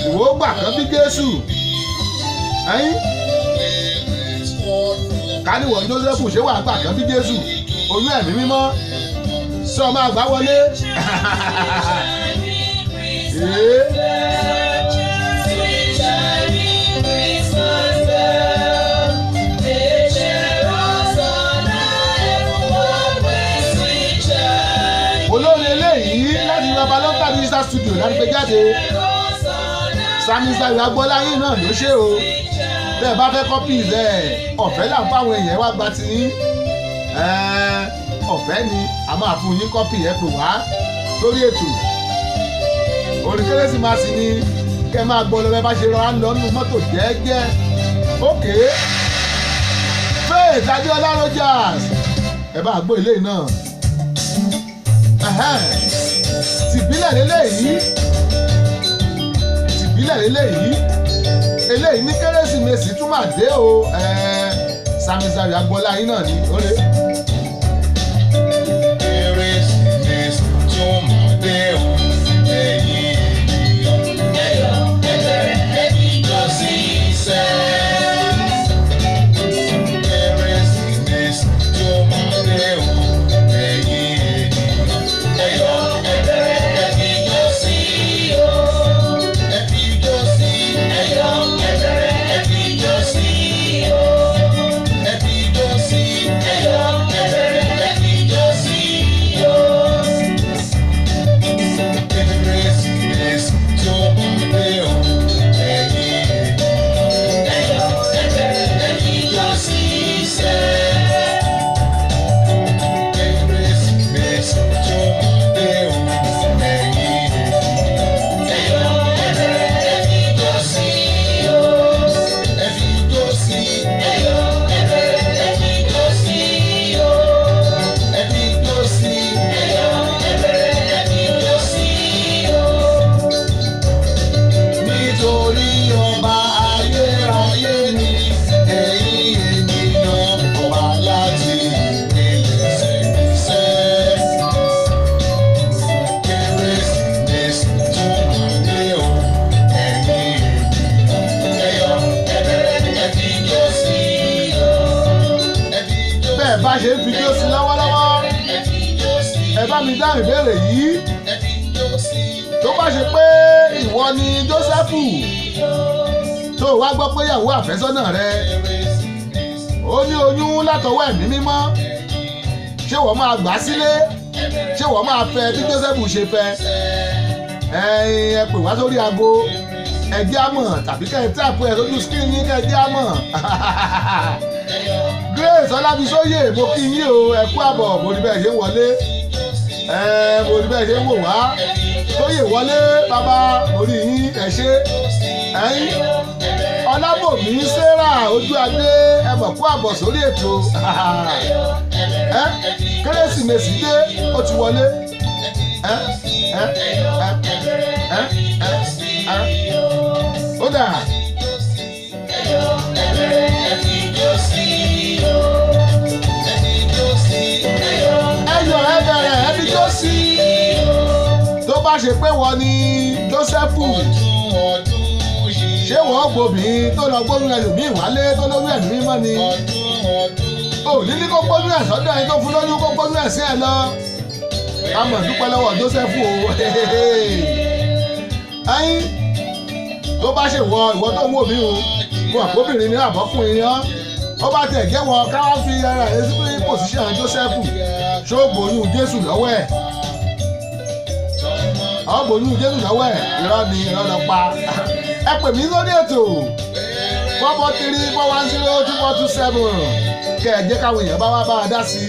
ìwọ ó gbà kán bí Jésù ẹ̀yìn? Ká ní wọ́n Jósẹ́fù, ṣé wàá gbà kán bí Jésù? Oyún Ẹ̀mí Mímọ́, sọ máa gbá wọlé? Ee. Sweet chiming Christmas bell, they cheer us on our way. Sweet chiming Olórin eléyìí láti Babalonta Digital Studio láti gbé jáde. us on Sami Sayo Agbọ́láyé náà ló ṣe o. Tẹ́ ẹ bá fẹ́ copy ẹ̀, ọ̀fẹ́ là ń fáwọn èèyàn. Wá gba ti yín. Ọ̀fẹ́ ni a máa fún yín copy. Ẹ pè wá lórí ètò. Orin Kérésìmesì ni kẹ́ máa gbọ́ lọ́wọ́ bá ṣe rọra ń lọ nínú mọ́tò jẹ́ẹ́jẹ́. Ókè, Faith Adéọlá Rogers, ẹ bá gbọ́ ilé náà. Ẹ̀hẹ́n, tìbílẹ̀ lélẹ́yìí, tìbílẹ̀ lélẹ́yìí. Eléyìí ní Kérésìmesì tún máa dé o. Sami Sayo Agboola yín náà ni ó lé. Kérésìmesì tún máa dé o, ẹ̀yin ènìyàn. Ẹ̀yọ̀ ẹ̀bẹ̀rẹ̀ ẹ̀bí jọ sí iṣẹ́. Kérésìmesì tún máa dé o, ẹ̀yin ènìyàn. Ẹ̀yọ̀ ẹ̀bẹ̀rẹ̀ ẹ̀bí jọ sí o. Ẹ̀bí jọ sí. Ẹ̀yọ̀ ẹ̀bẹ̀rẹ̀ ẹ̀bí jọ sí o. Ẹ̀bí jọ sí. Ẹ̀yọ̀ ẹ̀bẹ̀rẹ̀ ẹ̀bí jọ sí o. Kérésìmesì tún máa dé o, ẹ̀yin ènìyàn. Ẹ̀yọ̀ ẹ̀bẹ̀rẹ̀ ẹ̀bí jọ sí iṣẹ́. Kérésìmesì tún máa dé o, ẹ̀yin ènìyàn. Ẹ̀yọ̀ ẹ̀bẹ̀rẹ̀ ẹ̀bí jọ sí o. Ẹ̀bí jọ sí. Ẹ̀yọ̀ ẹ̀bẹ̀rẹ̀ ẹ̀bí jọ sí o. Ẹ̀bí jọ sí. Ẹ̀yọ̀ ẹ̀bẹ̀rẹ̀ ẹ̀bí jọ sí o. Nítorí ọba ayérayé ni, ẹ̀yin ènìyàn, ọba láti ìpilẹ̀ṣẹ̀ ṣẹ́. Kérésìmesì tún máa dé o, ẹ̀yin ènìyàn. Ẹ̀yọ̀ ẹ̀bẹ̀rẹ̀ ẹ̀fí jó sí o. Ẹ̀fí jó sí. Bẹ́ẹ̀ bá ṣe ń fi jó sí lọ́wọ́lọ́wọ́, Ẹ̀fí jó sí. ẹ bá mi dáhùn ìbéèrè yìí. Ẹ̀fí jó sí. Tó bá ṣe pé ìwọ ni Jósẹ́fù, tó o wá gbọ́ pé ìyàwó àfẹ́sọ́nà rẹ Kérésìmesì ó ní oyún látọwọ́ Ẹ̀mí Mímọ́, ṣé wọ́n máa gbà á sílé? Ṣé wọ́n máa fẹ́ bí Joseph ṣe fẹ́? Ẹ̀yin ẹ pè wá sórí aago, ẹ jẹ́ á mọ̀, tàbí kẹ́ ẹ type ẹ sójú screen yín, kẹ́ ẹ jẹ́ á mọ̀. Grace Ọlábísóyè, mo kí yín o, ẹ kú àbọ̀. Mo rí bẹ́ẹ̀ ṣe ń wọlé, ẹ mo rí bẹ́ẹ̀ ṣe ń wò wá. Tóyè wọlé bàbá, mo rí yín, ẹ ṣé. Ẹ̀yin Ọlábòmí Sarah Ojú Adé, ẹ mọ̀ kú àbọ̀ sórí ètò. Ẹ Kérésìmesì dé, ó ti wọlé. Ẹ ẹ ẹ ẹ ẹ ẹ ó dà. Ẹyọ ẹ bẹ̀rẹ̀ ẹbí tó sí. Tó bá ṣe pé wọ́n ní Jósẹ́fù, ṣé wọ́n gbòbí tó lọ gbóyún ẹlòmíì wálé tó lóyún ẹ̀mí mímọ́ ni? Ò ní ní kó gbóyún ẹ̀ sọ́dọ̀ ẹni tó fún lóyún, kó gbóyún ẹ̀ sí ẹ lọ. Ká mọ̀ dúpẹ́ lọ́wọ́ Jósẹ́fù o. Ẹyin tó bá ṣe wọ ìwọ tó ń wò mí o, mo àpòbìnrin ní àbọ̀kùnrin ni ọ́, ó bá tiẹ̀ jẹ́ wọn káwá fi ara ẹ̀ sí position Jósẹ́fù, ṣó gbóyún Jésù lọ́wọ́ ẹ̀? Ọ́ gbóyún Jésù lọ́wọ́ ẹ̀? Irọ́ ni, irọ́ lọ pa. Ẹ pè mí lórí ètò 443-410-2427, kẹ́ ẹ jẹ́ káwọn èèyàn bá wá bá a dá sí i.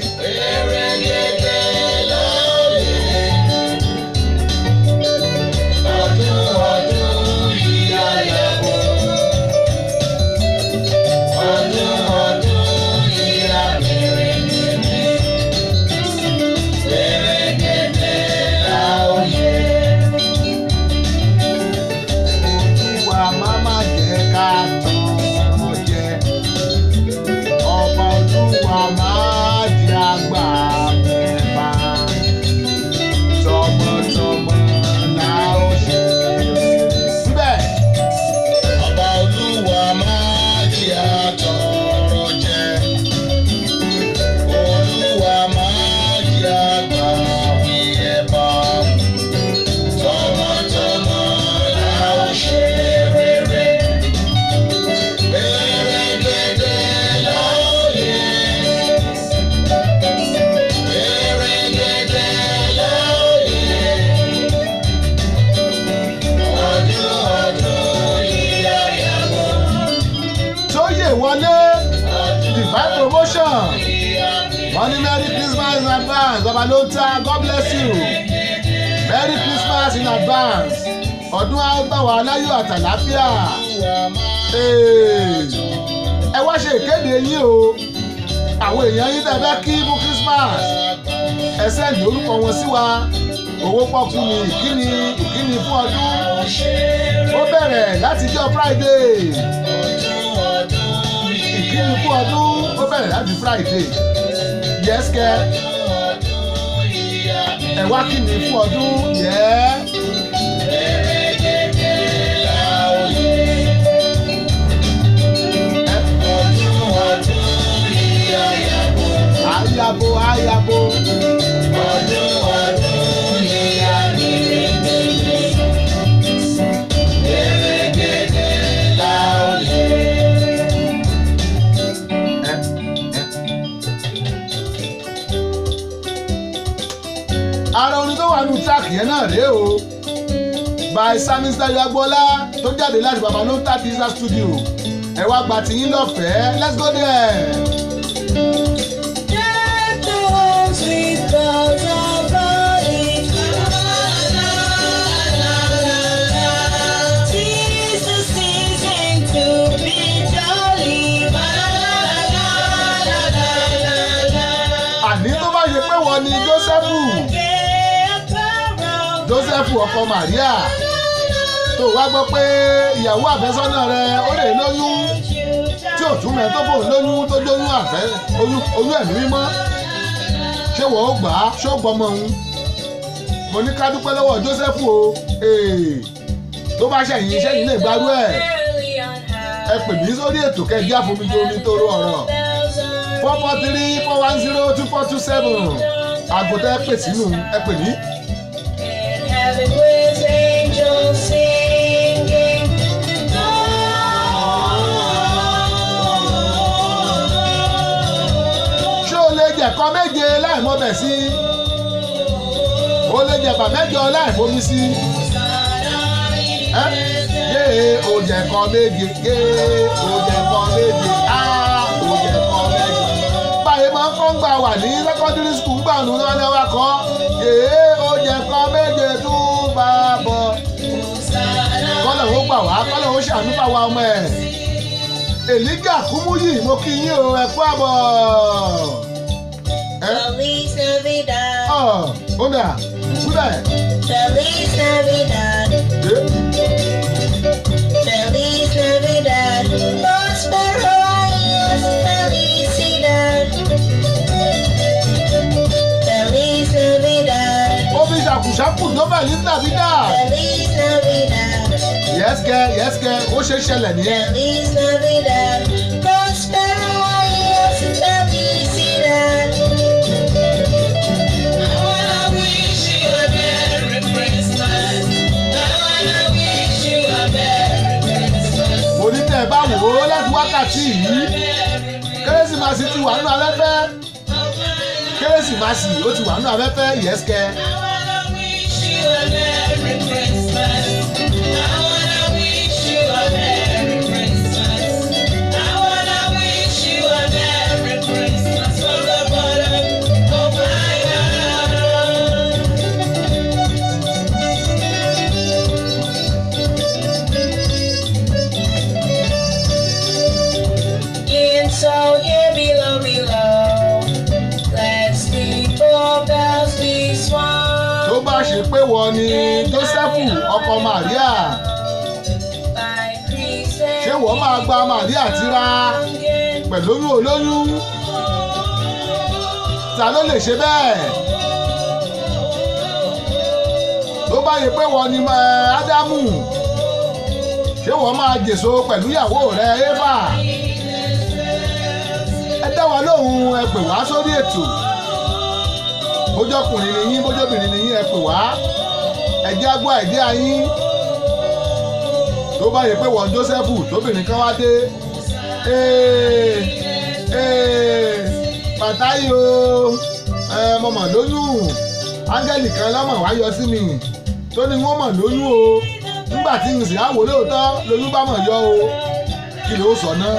Olúwa má má jẹ́ ká tọrọ jẹ. Ọba Olúwa má jẹ́ àgbà mẹ́fà. Tọmọtọmọ la ó ṣe. Síbẹ̀. Ọba Olúwa máa jẹ́ àtọrọ jẹ. Olúwa máa jẹ́ àgbà wí ẹ̀bà. Tọmọtọmọ la ó ṣe rere. Pèrègèdè la ó yẹ. Pèrègèdè la ó yẹ. Ọdún ọdún yìí ayàwó. Tóyè wọlé Divine Promotion, wọ́n ní Merry Christmas in advance. Bàbá ló ń ta, God bless you, Merry Christmas in advance. Ọdún á bá wa láyọ̀ àtàláfíà. Ẹ wá ṣe ìkéde yín o. Àwọn èèyàn yín tẹ́ fẹ́ kí fún Christmas, ẹ send orúkọ wọn sí wa. Owó pọ́kú ni ìkíni fún ọdún. Ó bẹ̀rẹ̀ láti jọ́ Friday. Ìkíni fún ọdún ó bẹ̀rẹ̀ láti Friday. Yes kẹ́, ẹ wá kíni fún ọdún yẹ́. Ayabo ayabo. Ọdún ọdún yìí Pèrègèdè la ó yẹ. Ẹ ẹ. Ara orin tó wà nù track yẹn náà rèé o, by Samis Dayo Agboola, tó jáde láti Babalonta Digital Studio. Ẹ wá gba tiyín lọ́fẹ̀ẹ́. Let's go there. Deck the halls with boughs of holly. 'Tis the season to be jolly. Àní tó bá ṣe pé wọ́n ní Jósẹ́fù, Jósẹ́fù ọkọ Màríà, tó wá gbọ́ pé ìyàwó àfẹ́sọ́nà rẹ̀ ó lè lóyún, tí ò tún mẹ́ tó bò lóyún, tó lóyún àfẹ́ oyún ẹ̀mí mímọ́, ṣé wọ́n ó gbà á? Ṣó gbọ́mọ òun? Mo ní ká dúpẹ́ lọ́wọ́ Jósẹ́fù o. Tó bá ṣẹ̀yìn ṣẹ́yìn lè gbárù ẹ̀. Ẹ pè mí sórí ètò kẹjá fomijo omi tó rọ ọ̀rọ̀. 443-410-2427, àgùntàn ẹ pè sínú, ẹ pè mí. In heaven with angels singing. Ṣé o lè jẹ̀kọ́ méje láì mọ bẹ̀ sí? lè jẹ̀bà 8 láì fomi sí? Yéé, ó jẹ kan 7, yéé, ó jẹ kan 7, á, ó jẹ kan 8. Báyìí máa ń kọ́ ń gbà wà ní secondary school gbà nù náà ní wa kọ́. Yéé, ó jẹ kan 7 tún bá bọ̀. Kọ́lọ̀ ó gbà wá, kọ́lọ̀ ó ṣàánú bá wa ọmọ ẹ̀. Èlígà Kúmúyì, mo kí yín o, ẹ kú àbọ̀. Feliz Navidad. Ọ̀ ó dà kúlẹ̀. Feliz Navidad. Feliz Navidad. Prospero años, felicidad. Feliz Navidad. Ó fi ṣàkùṣàkù tó Feliz Navidad. Feliz Navidad. Yẹ́sìkẹ́ yẹ́sìkẹ́, ó ṣe ṣẹlẹ̀ nìyẹn. Feliz Navidad. Prospero años, felicidad. I wanna wish you a Merry Christmas. I wanna wish you a Merry Christmas. Mo ní tẹ́ ẹ bá wò ó láti wákàtí yìí, Kérésìmesì ti wà nínú afẹ́fẹ́. Kérésìmesì ó ti wà nínú afẹ́fẹ́, yẹ́sìkẹ́. I wanna wish you a Merry Christmas. I wanna wish you a Merry Christmas. I wanna wish you a Merry Christmas from the bottom of my heart. And so here below, below, let's people bells be swung. Tó bá ṣe pé wọ́n ni Jósẹ́fù ọkọ Màríà, ṣé wọ́n máa gba Màríà tira pẹ̀lú oyún olóyún? Ta ló lè ṣe bẹ́ẹ̀? Tó bá yẹ pé wọ́n ni Ádámù, ṣé wọ́n máa jèso pẹ̀lú ìyàwó rẹ̀ Éfà? Ẹ dá wa lóhùn, ẹ pè wá sórí ètò. Bójọ́kùnrin ni yín, bójóbìnrin ni yín, ẹ pè wá, ẹ jẹ́ á gbọ́ àìdí ayín. Tó bá yẹ pé wọ́n Jósẹ́fù, tóbìnrin kan wá dé, ee ee, pàtáyì o, ẹ mo mọ̀ lóyún, áńgẹ́lì kan lọ́mọ̀ wá yọ sí mi tó ní wọ́n mọ̀ lóyún o, nígbà tí n sì á wò lóòótọ́ lóyún bá mọ̀ yọ o, kí ló sọ náà?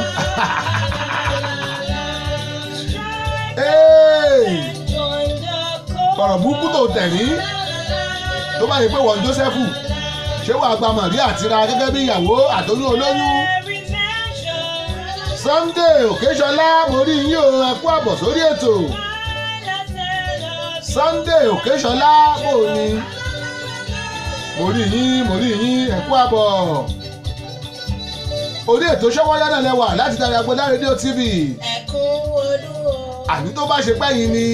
Ọ̀rọ̀ burúkú tó tẹ̀lé. Tó bá yẹ pé wọ́n Jósẹ́fù, ṣé wàá gba Màríà tira gẹ́gẹ́ bí ìyàwó àtọyún olóyún? Sunday Òkèṣọlá, mo rí yín o, ẹ kú àbọ̀ sórí ètò. Sunday Òkèṣọlá, bò ní, mo rí yín, mo rí yín, ẹ kú àbọ̀ orí ètò Ṣọ́wọ́yá náà lẹ́wà láti Darí Agbọ́dá Rédíò TV. Ẹkún ọdún o. Àní tó bá ṣe pẹ́yìn ni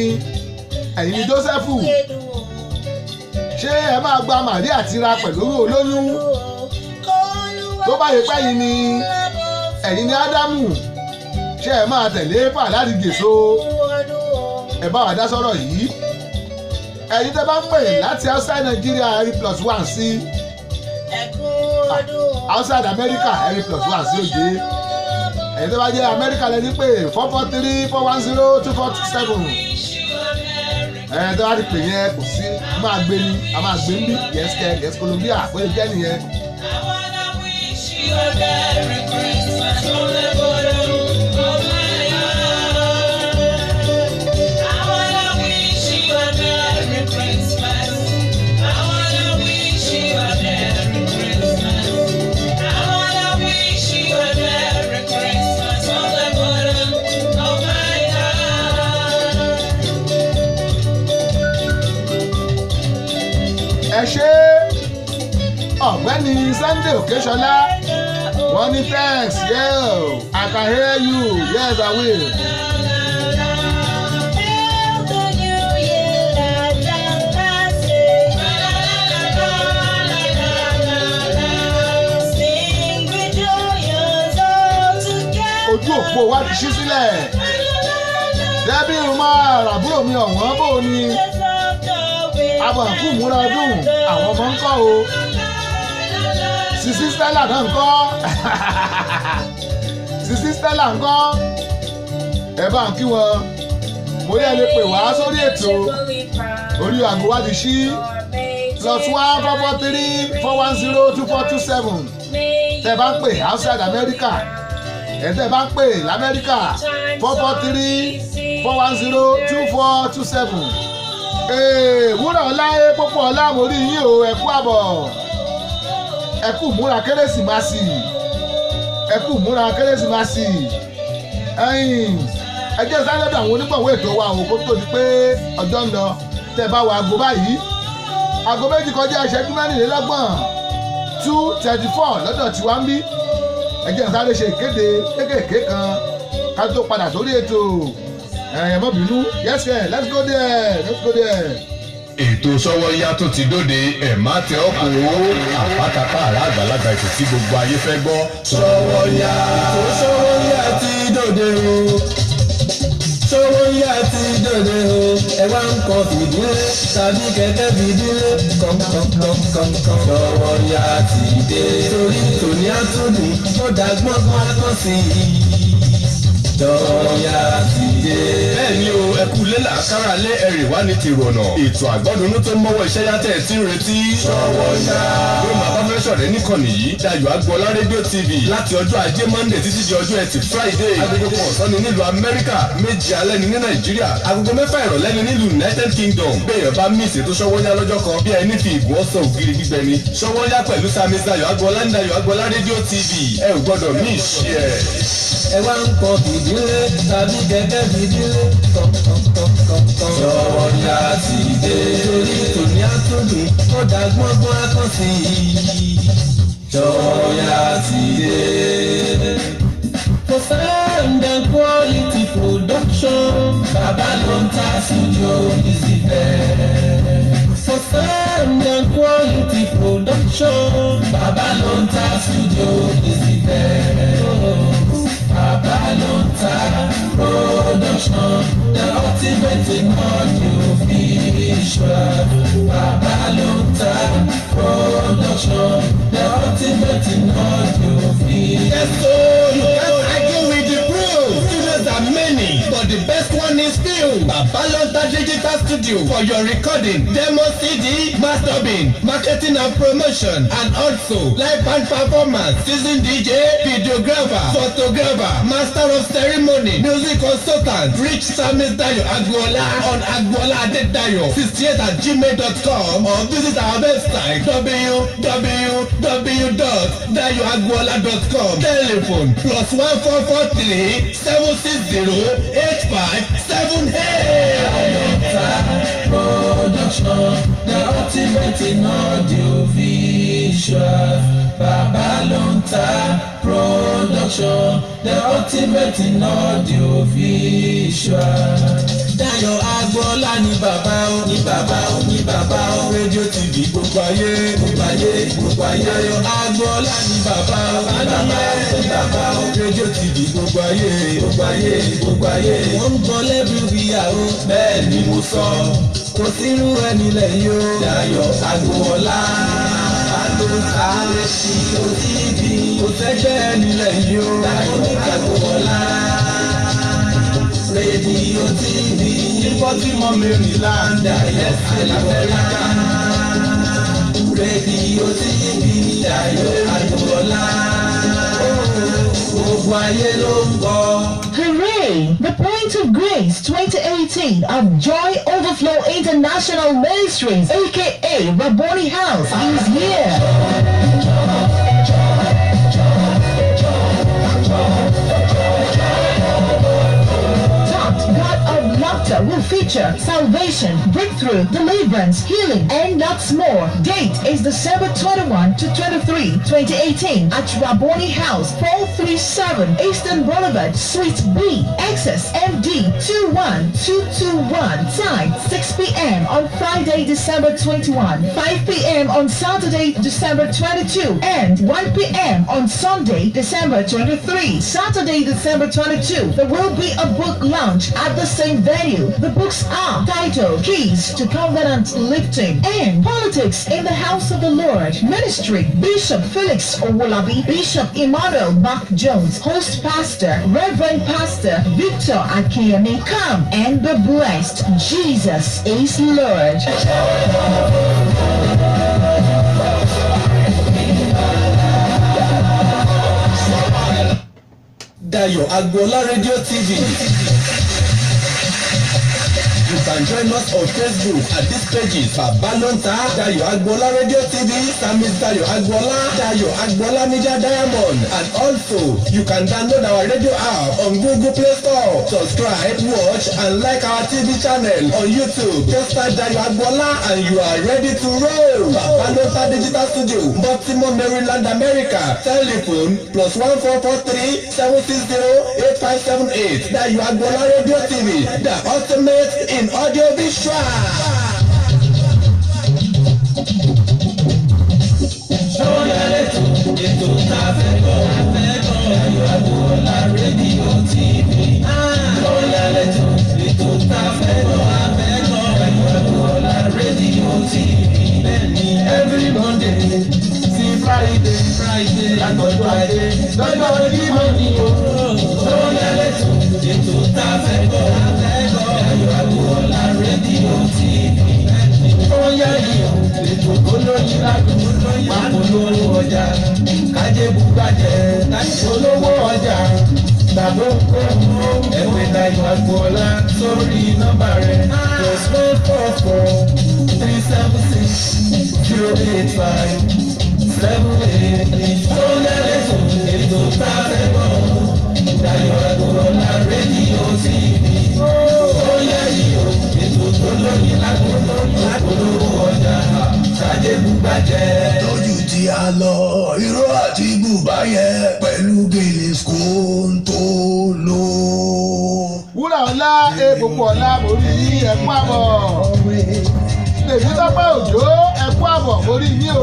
ẹ̀yin ni Jósẹ́fù, ṣé ẹ máa gba Màríà tira pẹ̀lú olóyún? Tó bá yẹ pẹ́yìn ni ẹ̀yin ni Ádámù, ṣé ẹ máa tẹ̀lé Éfà láti jèso? Ẹ bá wa dá sọ́rọ̀ yìí. Ẹ̀yin tẹ́ bá ń pè láti outside Nigeria, ẹ̀rí +1 sí. Outside America, ẹ̀rí +1 sí òde. Ẹ̀yin tẹ́ bá jẹ́ America, lẹ́ni pé 443-410-2427. Ẹ̀yin tẹ́ bá ti pè yẹn, kò sí, a máa gbé ni, a máa gbé ń bí. Yes kẹ, yes Colombia, bó ṣe jẹ́ nìyẹn. I wanna wish you a Merry Christmas from the bottom of my heart. I wanna wish you a Merry Christmas. I wanna wish you a Merry Christmas. I wanna wish you a Merry Christmas from the bottom of my heart. Ẹ ṣe, ọ̀gbẹ́ni Sunday Òkèṣọlá, wọ́n ní thanks, yeah, I can hear you, yes, I will. Hail the new year, la la la, say. Sing with joyous all together. Ojú òpó wa ti ṣí sílẹ̀. Dẹ́bí máa ràbúrò mi ọ̀wọ́n, bò ní abọ̀kú múra ọdún, àwọn ọmọ ń kọ́ o, Sisi Stella náà ń kọ́, Sisi Stella ń kọ́, ẹ bá ń kí wọn. Mo rí ẹ lè pè wá sórí ètò, orí àgọ́ wa ti ṣí. +1 443 410 2427. Tẹ́ bá ń pè outside America ẹ̀, tẹ́ bá ń pè lamẹ́ríkà, 443 410 2427. Wúrà ọlá ẹ pópó ọlá, mo rí yín o. Ẹ kú àbọ̀, ẹ kú múra Kérésìmesì, ẹ kú múra Kérésìmesì. Ẹ̀yin ẹ jẹ́ sáré lọ́dọ̀ àwọn onígbọ̀wọ́ ètò wa òun kó tó di pé ọjọ́ ń lọ. Tẹ́ bá wo aago báyìí, aago 2:34, 2:34 lọ́dọ̀ tiwa ń bí. Ẹ jẹ́ sáré ṣe ìkéde kéékèèké kan ká tó padà sórí ètò. Ẹ má bínú. Yes sir, let's go there, let's go there. Ètò Sọ́wọ́yá tó ti dóde, ẹ̀ má tẹ ọ́ kó àpátápá àrà àgbàlagbà, ètò tí gbogbo ayé fẹ́ gbọ́. Sọ́wọ́yá, ètò Sọ́wọ́yá ti dòde o. Sọ́wọ́yá ti dòde o. Ẹ wá ń kọ fìdílé tàbí kẹ̀kẹ́ fìdílé kọ̀ǹkọ̀ǹkọ̀ǹkọ̀ǹ. Sọ́wọ́yá ti dé. Torí tòní àtúndùn ó dá gbọ́ngbọ́n á sí i. Sọ́wọ́yá ti dé. Bẹ́ẹ̀ ni o, ẹ kú lélà kára lé ẹ̀rì wá ní tèrò ọ̀nà. Ètò àgbọ́dúnú tó mọ́wọ́ iṣẹ́ yàtẹ̀ tí ń retí. Sọ́wọ́yá ló máa bá fẹ́ sọ̀rẹ́ níkànnì yìí, Dayọ̀ Agboola Rédíò TV, láti ọjọ́ Ajé Monday títí di ọjọ́ Ẹtì Friday. Agogo kan ọ̀sán ni nílùú Amẹ́ríkà, 7 alẹ́ ni ní Nàìjíríà, agogo 6 ìrọ̀lẹ́ ni nílùú United Kingdom. Béèyàn bá miss ètò Sọ́wọ́yá lọ́jọ́ kan, bí ẹni fi ìgò ọ̀sán ògiri gbígbẹ ni. Sọ́wọ́yá pẹ̀lú Sami Dayọ̀ Agboola ní Dayọ̀ Agboola Rédíò TV, ẹ ò gbọ́dọ̀ miss ẹ̀. Ẹ wá ń kọ fìdílé tàbí kẹ̀kẹ́ fìdílé kọ̀ǹkọ̀ǹkọ̀ǹkọ̀ǹ. Sọ́wọ́yá ti dé. Torí tòní àtúndùn ó dá gbọ́ngbọ́n á kàn sí i. Sọ́wọ́yá ti dé. For sound and quality production, Baba ló ń ta studio is the best. For sound and quality production, Baba ló ń ta studio is the best. Baba ló ń ta production, the ultimate in audio visual. Baba ló ń ta production, the ultimate in audio visual. Yes, so you can't argue with the proof. Studios are many, but the best one is few. Babalonta Digital Studio for your recording, demo CD, mastering, marketing and promotion, and also live band performance, season DJ, videographer, photographer, master of ceremony, music consultant. Reach Samis Dayo Agboola on agboola adedayo 68@gmail.com or visit our website www.dayoagboola.com. Telephone +1 443 760 8578. Production, the ultimate in audio visual. Baba ló ń ta production, the ultimate in audio visual. Dayọ̀ Agboola ní bàbá ó, ní bàbá ó, ní bàbá ó. Rédíò TV gbogbo ayé, gbogbo ayé, gbogbo ayé. Dayọ̀ Agboola ní bàbá ó, ní bàbá ó, ní bàbá ó. Rédíò TV gbogbo ayé, gbogbo ayé, gbogbo ayé. Wọ́n ń gbọ́ lẹ́bùrú o, bẹ́ẹ̀ ni mo sọ. Kò sírú ẹni lẹ́yìn o. Dayọ̀ Agboola ló ń ta rédíò TV. Kò sẹ́gbẹ́ ẹni lẹ́yìn o. Dayọ̀ Agboola rédíò TV. Ní Baltimore, Maryland, Dayọ̀ Agboola rédíò TV. Dayọ̀ Agboola gbogbo ayé ló ń gbọ́. Hooray! The Point of Grace 2018 of Joy Overflow International Ministries, aka Rabboni House, is here. Topped God of Laughter will feature salvation, breakthrough, deliverance, healing, and lots more. Date is December 21 to 23, 2018 at Rabboni House, 437 Eastern Boulevard, Suite B, Essex MD 21221. Time 6 p.m. on Friday, December 21, 5 p.m. on Saturday, December 22, and 1 p.m. on Sunday, December 23. Saturday, December 22, there will be a book launch at the same venue. The books are titled Keys to Covenant Lifting and Politics in the House of the Lord. Ministry Bishop Felix Owolabi, Bishop Emmanuel Mark Jones, host pastor, Reverend Pastor Victor Akiyemi. Come and be blessed. Jesus is Lord. Dayo Agboola Radio TV. You can join us on Facebook at these pages: Babalonta Dayo Agboola Radio TV, Samis Dayo Agboola, Dayo Agboola Media Diamond, and also you can download our radio app on Google Play Store. Subscribe, watch, and like our TV channel on YouTube. Just type Dayo Agboola and you are ready to roll. Babalonta Digital Studio, Baltimore, Maryland, America. Telephone +1 443 760 8578. Dayo Agboola Radio TV, the ultimate in audio visual. Sọ́yà lẹ́tọ̀ ètò tá a fẹ́ gbọ́ Dayo Agboola rédíò TV. Sọ́yà lẹ́tọ̀ ètò tá a fẹ́ gbọ́ Dayo Agboola rédíò TV. Bẹ́ẹ̀ni, every Monday sí Friday, Friday, látọjọ́ Ajé lọ́jọ́ Jímọ̀ ni o. Sọ́yà lẹ́tọ̀ ètò tá a fẹ́ gbọ́ Dayo Agboola rédíò TV. Sọ́yà yìí o, ètò tó lóyin ládùn, máa polówó ọjà, kájé bùgbàjẹ́, polówó ọjà tàbó kó ẹgbẹ́ Dayo Agboola sórí nọ́mbà rẹ̀ +1 443 760 8578. Sọ́yà lẹ́tọ̀ ètò tá a fẹ́ gbọ́ Dayo Agboola rédíò TV. Sọ́yà yìí o, ètò tó lóyin ládùn, polówó ọjà, kájé bùgbàjẹ́. Lójú tí a lọ, irọ́ àti bùbá yẹn pẹ̀lú gèlè skóńtó lò. Wúrà ọlá egbòpọ̀ ọlá, mo rí yín, ẹ̀kú àbọ̀. Tèmi tọ́pẹ́ òjò, ẹ̀kú àbọ̀, mo rí yín o.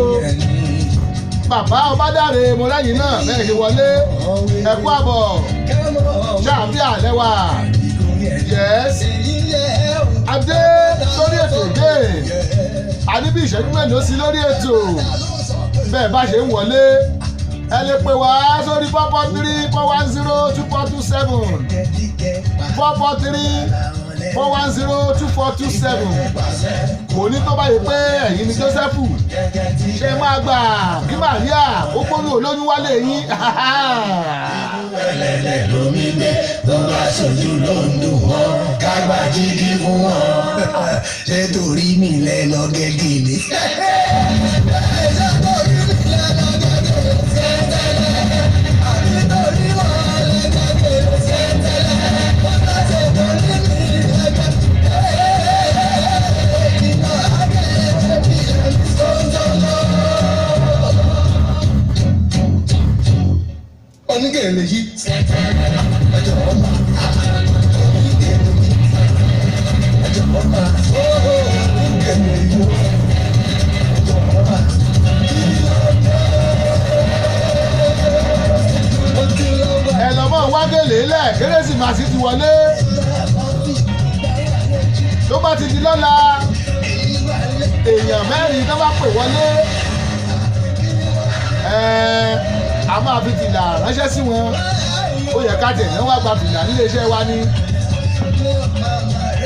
Bàbá ọbádáre, mo lẹ́yìn náà bẹ́ẹ̀ ṣe wọlé, ẹ̀kú àbọ̀. Ṣáàbí àlẹ́ wà. Yes, adé sórí ètò gé a ní bí ìṣẹ́jú mélòó sí lórí ètò. Bẹ́ẹ̀ bá ṣe ń wọlé, ẹ lè pè wá sórí 443 410 2427, 443 410 2427. Kò ní tó báyìí pé ẹ̀yin ni Jósẹ́fù, ṣe máa gbà kí Màríà ó gbóyún olóyún wálé yín? Ẹlẹ́lẹ̀ lómi gbé tó bá ṣojú ló ń dùn wọ́n, ká gba jígí fún wọn. Ṣé torí mi lẹ lọ gẹ́gẹ́lé? Ṣé torí mi lẹ lọ gẹ́gẹ́lé? Àbí torí wọn lẹ gẹ́gẹ́lé? Wọ́n bá ṣe torí mi lẹ gẹ́gẹ́lé. Iná agẹ́gẹ́ bí ẹni tó ń tó lọ. Onígèlè yìí ẹjọ ọmọ, onígèlè yìí ẹjọ ọmọ, onígèlè yìí ẹjọ ọmọ. Ẹ lọ mọ́ wágèlè lẹ̀, Kérésìmesì ti wọlé. Tó bá ti di lọ́la, èèyàn mẹ́rin tó bá pè wọlé, ẹ̀ẹ́, a máa fi fìlà ránṣẹ́ sí wọn. Ó yẹ ká tẹ̀lé wá gba fìlà nílé iṣẹ́ wa ni.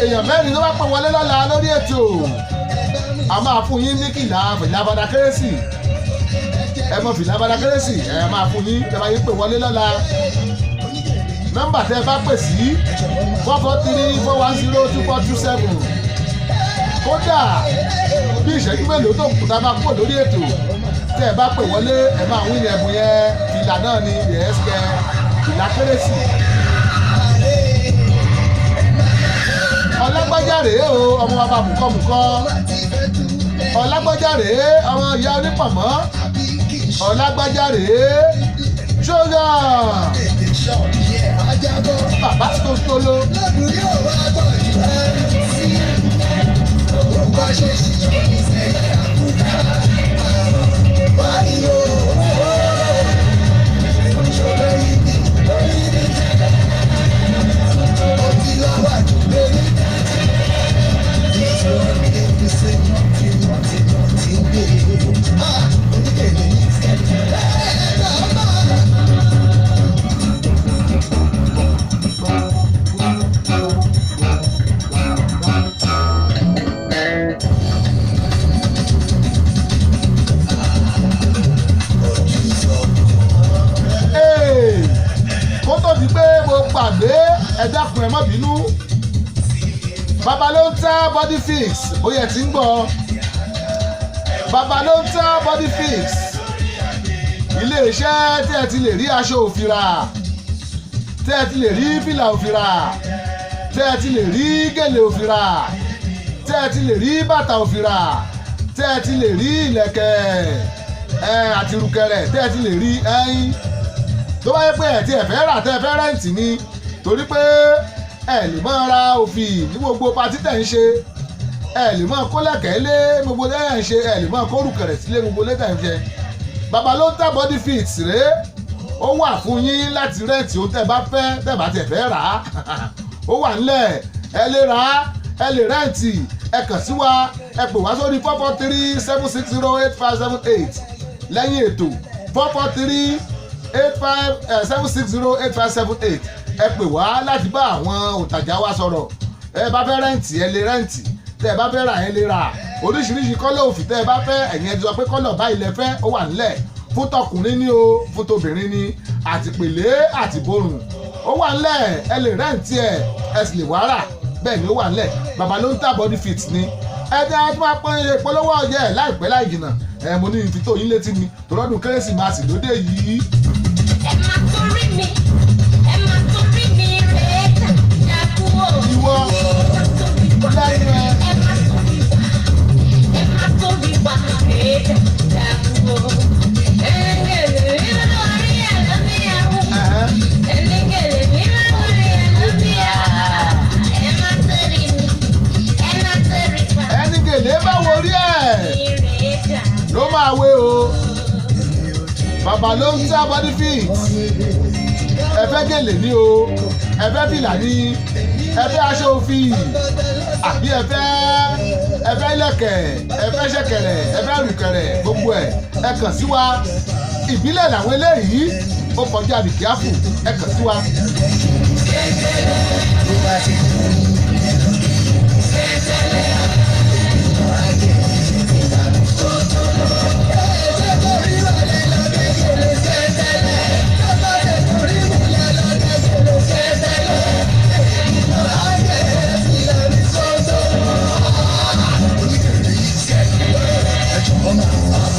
Èèyàn mẹ́rin tó bá pè wọlé lọ́la lórí ètò, a máa fún yín ní kìlà fìlà bàdà kérésì. Ẹ mọ fìlà bàdà kérésì, ẹ máa fún yín tẹ́ bá yín pè wọlé lọ́la. Nọ́mbà tẹ́ ẹ bá pè sí, 443 410 2427. Kódà bí ìṣẹ́jú mélòó tó kù tá a máa kúrò lórí ètò, tẹ́ ẹ bá pè wọlé, ẹ máa wí ẹ̀bùn yẹn. Fìlà náà ni, yẹ́sìkẹ́ fìlà kérésì. Ọlágbájá rèé o, ọmọ bàbá mùkọ́mùkọ́. Ọlágbájá rèé, ọmọ ìyá onípọ̀mọ́. Ọlágbájá rèé, ṣóyà bàbá sotolo. Bàbá ló ń tá Body Fix, bóyá ẹ ti ń gbọ́. Bàbá ló ń tá Body Fix, iléeṣẹ́ tí ẹ ti lè rí aṣọ òfì rà, tí ẹ ti lè rí fìlà òfì rà, tí ẹ ti lè rí gèlè òfì rà, tí ẹ ti lè rí bàtà òfì rà, tí ẹ ti lè rí ìlẹ̀kẹ̀ ẹ àti ìrùkẹ̀rẹ̀, tí ẹ ti lè rí ẹyin. Tó bá yẹ pé ẹ ti ẹ fẹ́ rà, tẹ́ ẹ fẹ́ rent ni, torí pé ẹ lè máa ra òfì ní gbogbo party tẹ̀ ń ṣe, ẹ lè máa kó lẹ̀kẹ̀ lé gbogbo tẹ̀ ń ṣe, ẹ lè máa kó rùkẹ̀rẹ̀ sílé gbogbo lé tẹ̀ ń ṣe. Bàbá ló ń tà Body Fit rèé, ó wà fún yín láti rent ohun tẹ́ bá fẹ́. Tẹ́ bá tiẹ̀ fẹ́ rà á, ó wà ńlẹ̀, ẹ lè rà á, ẹ lè rent. Ẹ kàn sí wa, ẹ pè wá sórí 443-760-8578 lẹ́yìn ètò, 443 85 760-8578. Ẹ pè wá láti bá àwọn òǹtajà wa sọ̀rọ̀. Ẹ bá fẹ́ rent, ẹ lè rent. Tẹ́ ẹ bá fẹ́ rà, ẹ lè rà. Oríṣiríṣi colour òfì tẹ́ ẹ bá fẹ́, ẹ̀yin ẹ ti sọ pé colour báyìí lẹ fẹ́, ó wà nílẹ̀. Fún tọkùnrin ní o, fún tóbìnrin ní, àtìpèlé àtìborùn, ó wà nílẹ̀. Ẹ lè rent ẹ, ẹ sì lè wá rà. Bẹ́ẹ̀ ni, ó wà nílẹ̀. Bàbá ló ń tà Body Fit ni. Ẹ jẹ́ ẹ tún máa pọ́n ìpolówó ọ̀yẹ́ ẹ̀ láìpẹ́ láì jìnnà. Ẹ mo ní ìfi tó yín létí ni, tòrọ́dún Kérésìmesì lóde yìí. Ẹ má torí mi, ẹ má torí mi rẹ̀ dákú o. Ìwọ lẹ́nu ẹ. Ẹ má torí wa, ẹ má torí wa rẹ̀ dákú o. Ẹnìkẹ̀lẹ̀ mi lórí ẹ̀ lómi àwọn. Ẹnìkẹ̀lẹ̀ mi lórí ẹ̀ lómi àwọn. Ẹ má torí mi, ẹ má torí wa. Ẹni gèlè bá wo rí ẹ̀ Rẹ̀ dákú. ló máa wé o. Bàbá ló ń tà Body Fit. Ẹ fẹ́ gèlè ní o, ẹ fẹ́ fìlà ní, ẹ fẹ́ aṣọ òfì, àbí ẹ fẹ́ lẹ̀kẹ̀, ẹ fẹ́ ṣẹ̀kẹ̀rẹ̀, ẹ fẹ́ rùkẹ̀rẹ̀, gbogbo ẹ̀, ẹ kàn sí wa. Ìbílẹ̀ làwọn eléyìí, ó kọjá àbìkíáfù. Ẹ kàn sí wa.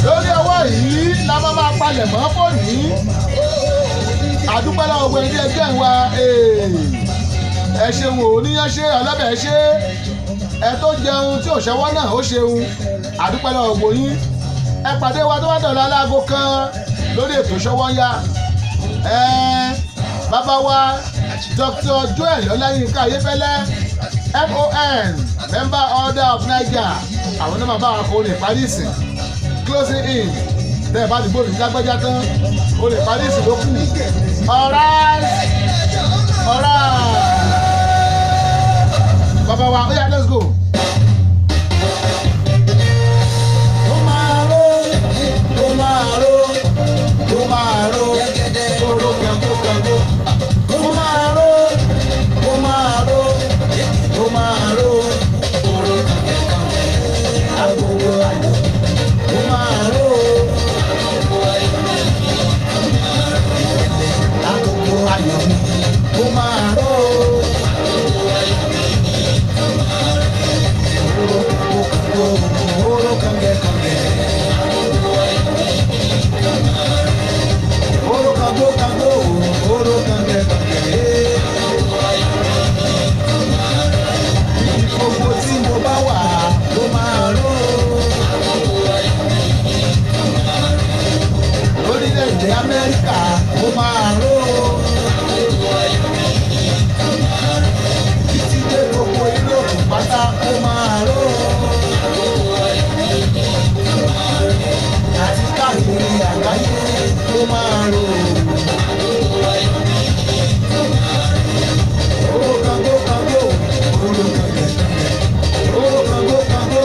Lórí ọwọ́ yìí la máa palẹ̀ mọ́ fóònù. Àdúpẹ́ lọ́wọ́ gbogbo ẹni ẹgbẹ́ wa. Ẹ ṣeun ò níyàn ṣe ọlọ́bẹ̀ ṣe, ẹ tó jẹun tí ò ṣẹwọ́ náà, ó ṣeun. Àdúpẹ́ lọ́wọ́ gbogbo yín. Ẹ pàdé wa tó bá dọ̀la láago 1 lórí ètò Ṣọwọ́nyá. Ẹ bàbá wa Dr. Joel Ọláyínká Ayéfẹ́lẹ́, MON, Member Order of Niger, àwọn náà máa bá wa kọ orin ìparí ìsìn, closing in. Tẹ́ ẹ bá ti gbóòrò lágbájá tán, orin ìparí ìsìn ló kù. Alright, bàbá wa, ó yá, let's go. Ó máa ró, ó máa ró, ó máa ró, oró kẹ́kọ̀ọ́ kẹ́kọ̀ọ́. Ó máa ró, ó máa ró, ó máa ró, oró kẹ́kọ̀ọ́. Agogo ayọ̀, ó máa ró. Agogo ayọ̀ mi, ó máa ró. Oró kẹ́kọ̀ọ́, oró kẹ́kọ̀ọ́ kẹ́kọ̀ọ́. Oro kango kango, oro kange kange. Ibi gbogbo tí mo bá wà ló máa ró. Lórílẹ̀-èdè Amẹ́ríkà, mo máa ró. Títí dé gbogbo Yúróòpù pátá, mo máa ró. Àti káàkiri àgbáyé, mo máa ró. Oro kango kango, oro kange kange. Oro kango kango,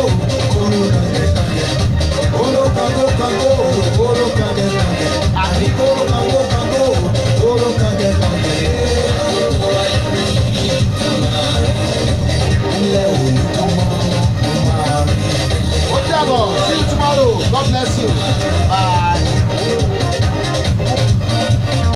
oro kange kange. Oro kango kango, oro kange kange. Àní oro kango kango, oro kange kange. Ilẹ̀ òní tó mọ́, mo máa rí. Ó dàbọ̀, see you tomorrow, God bless you.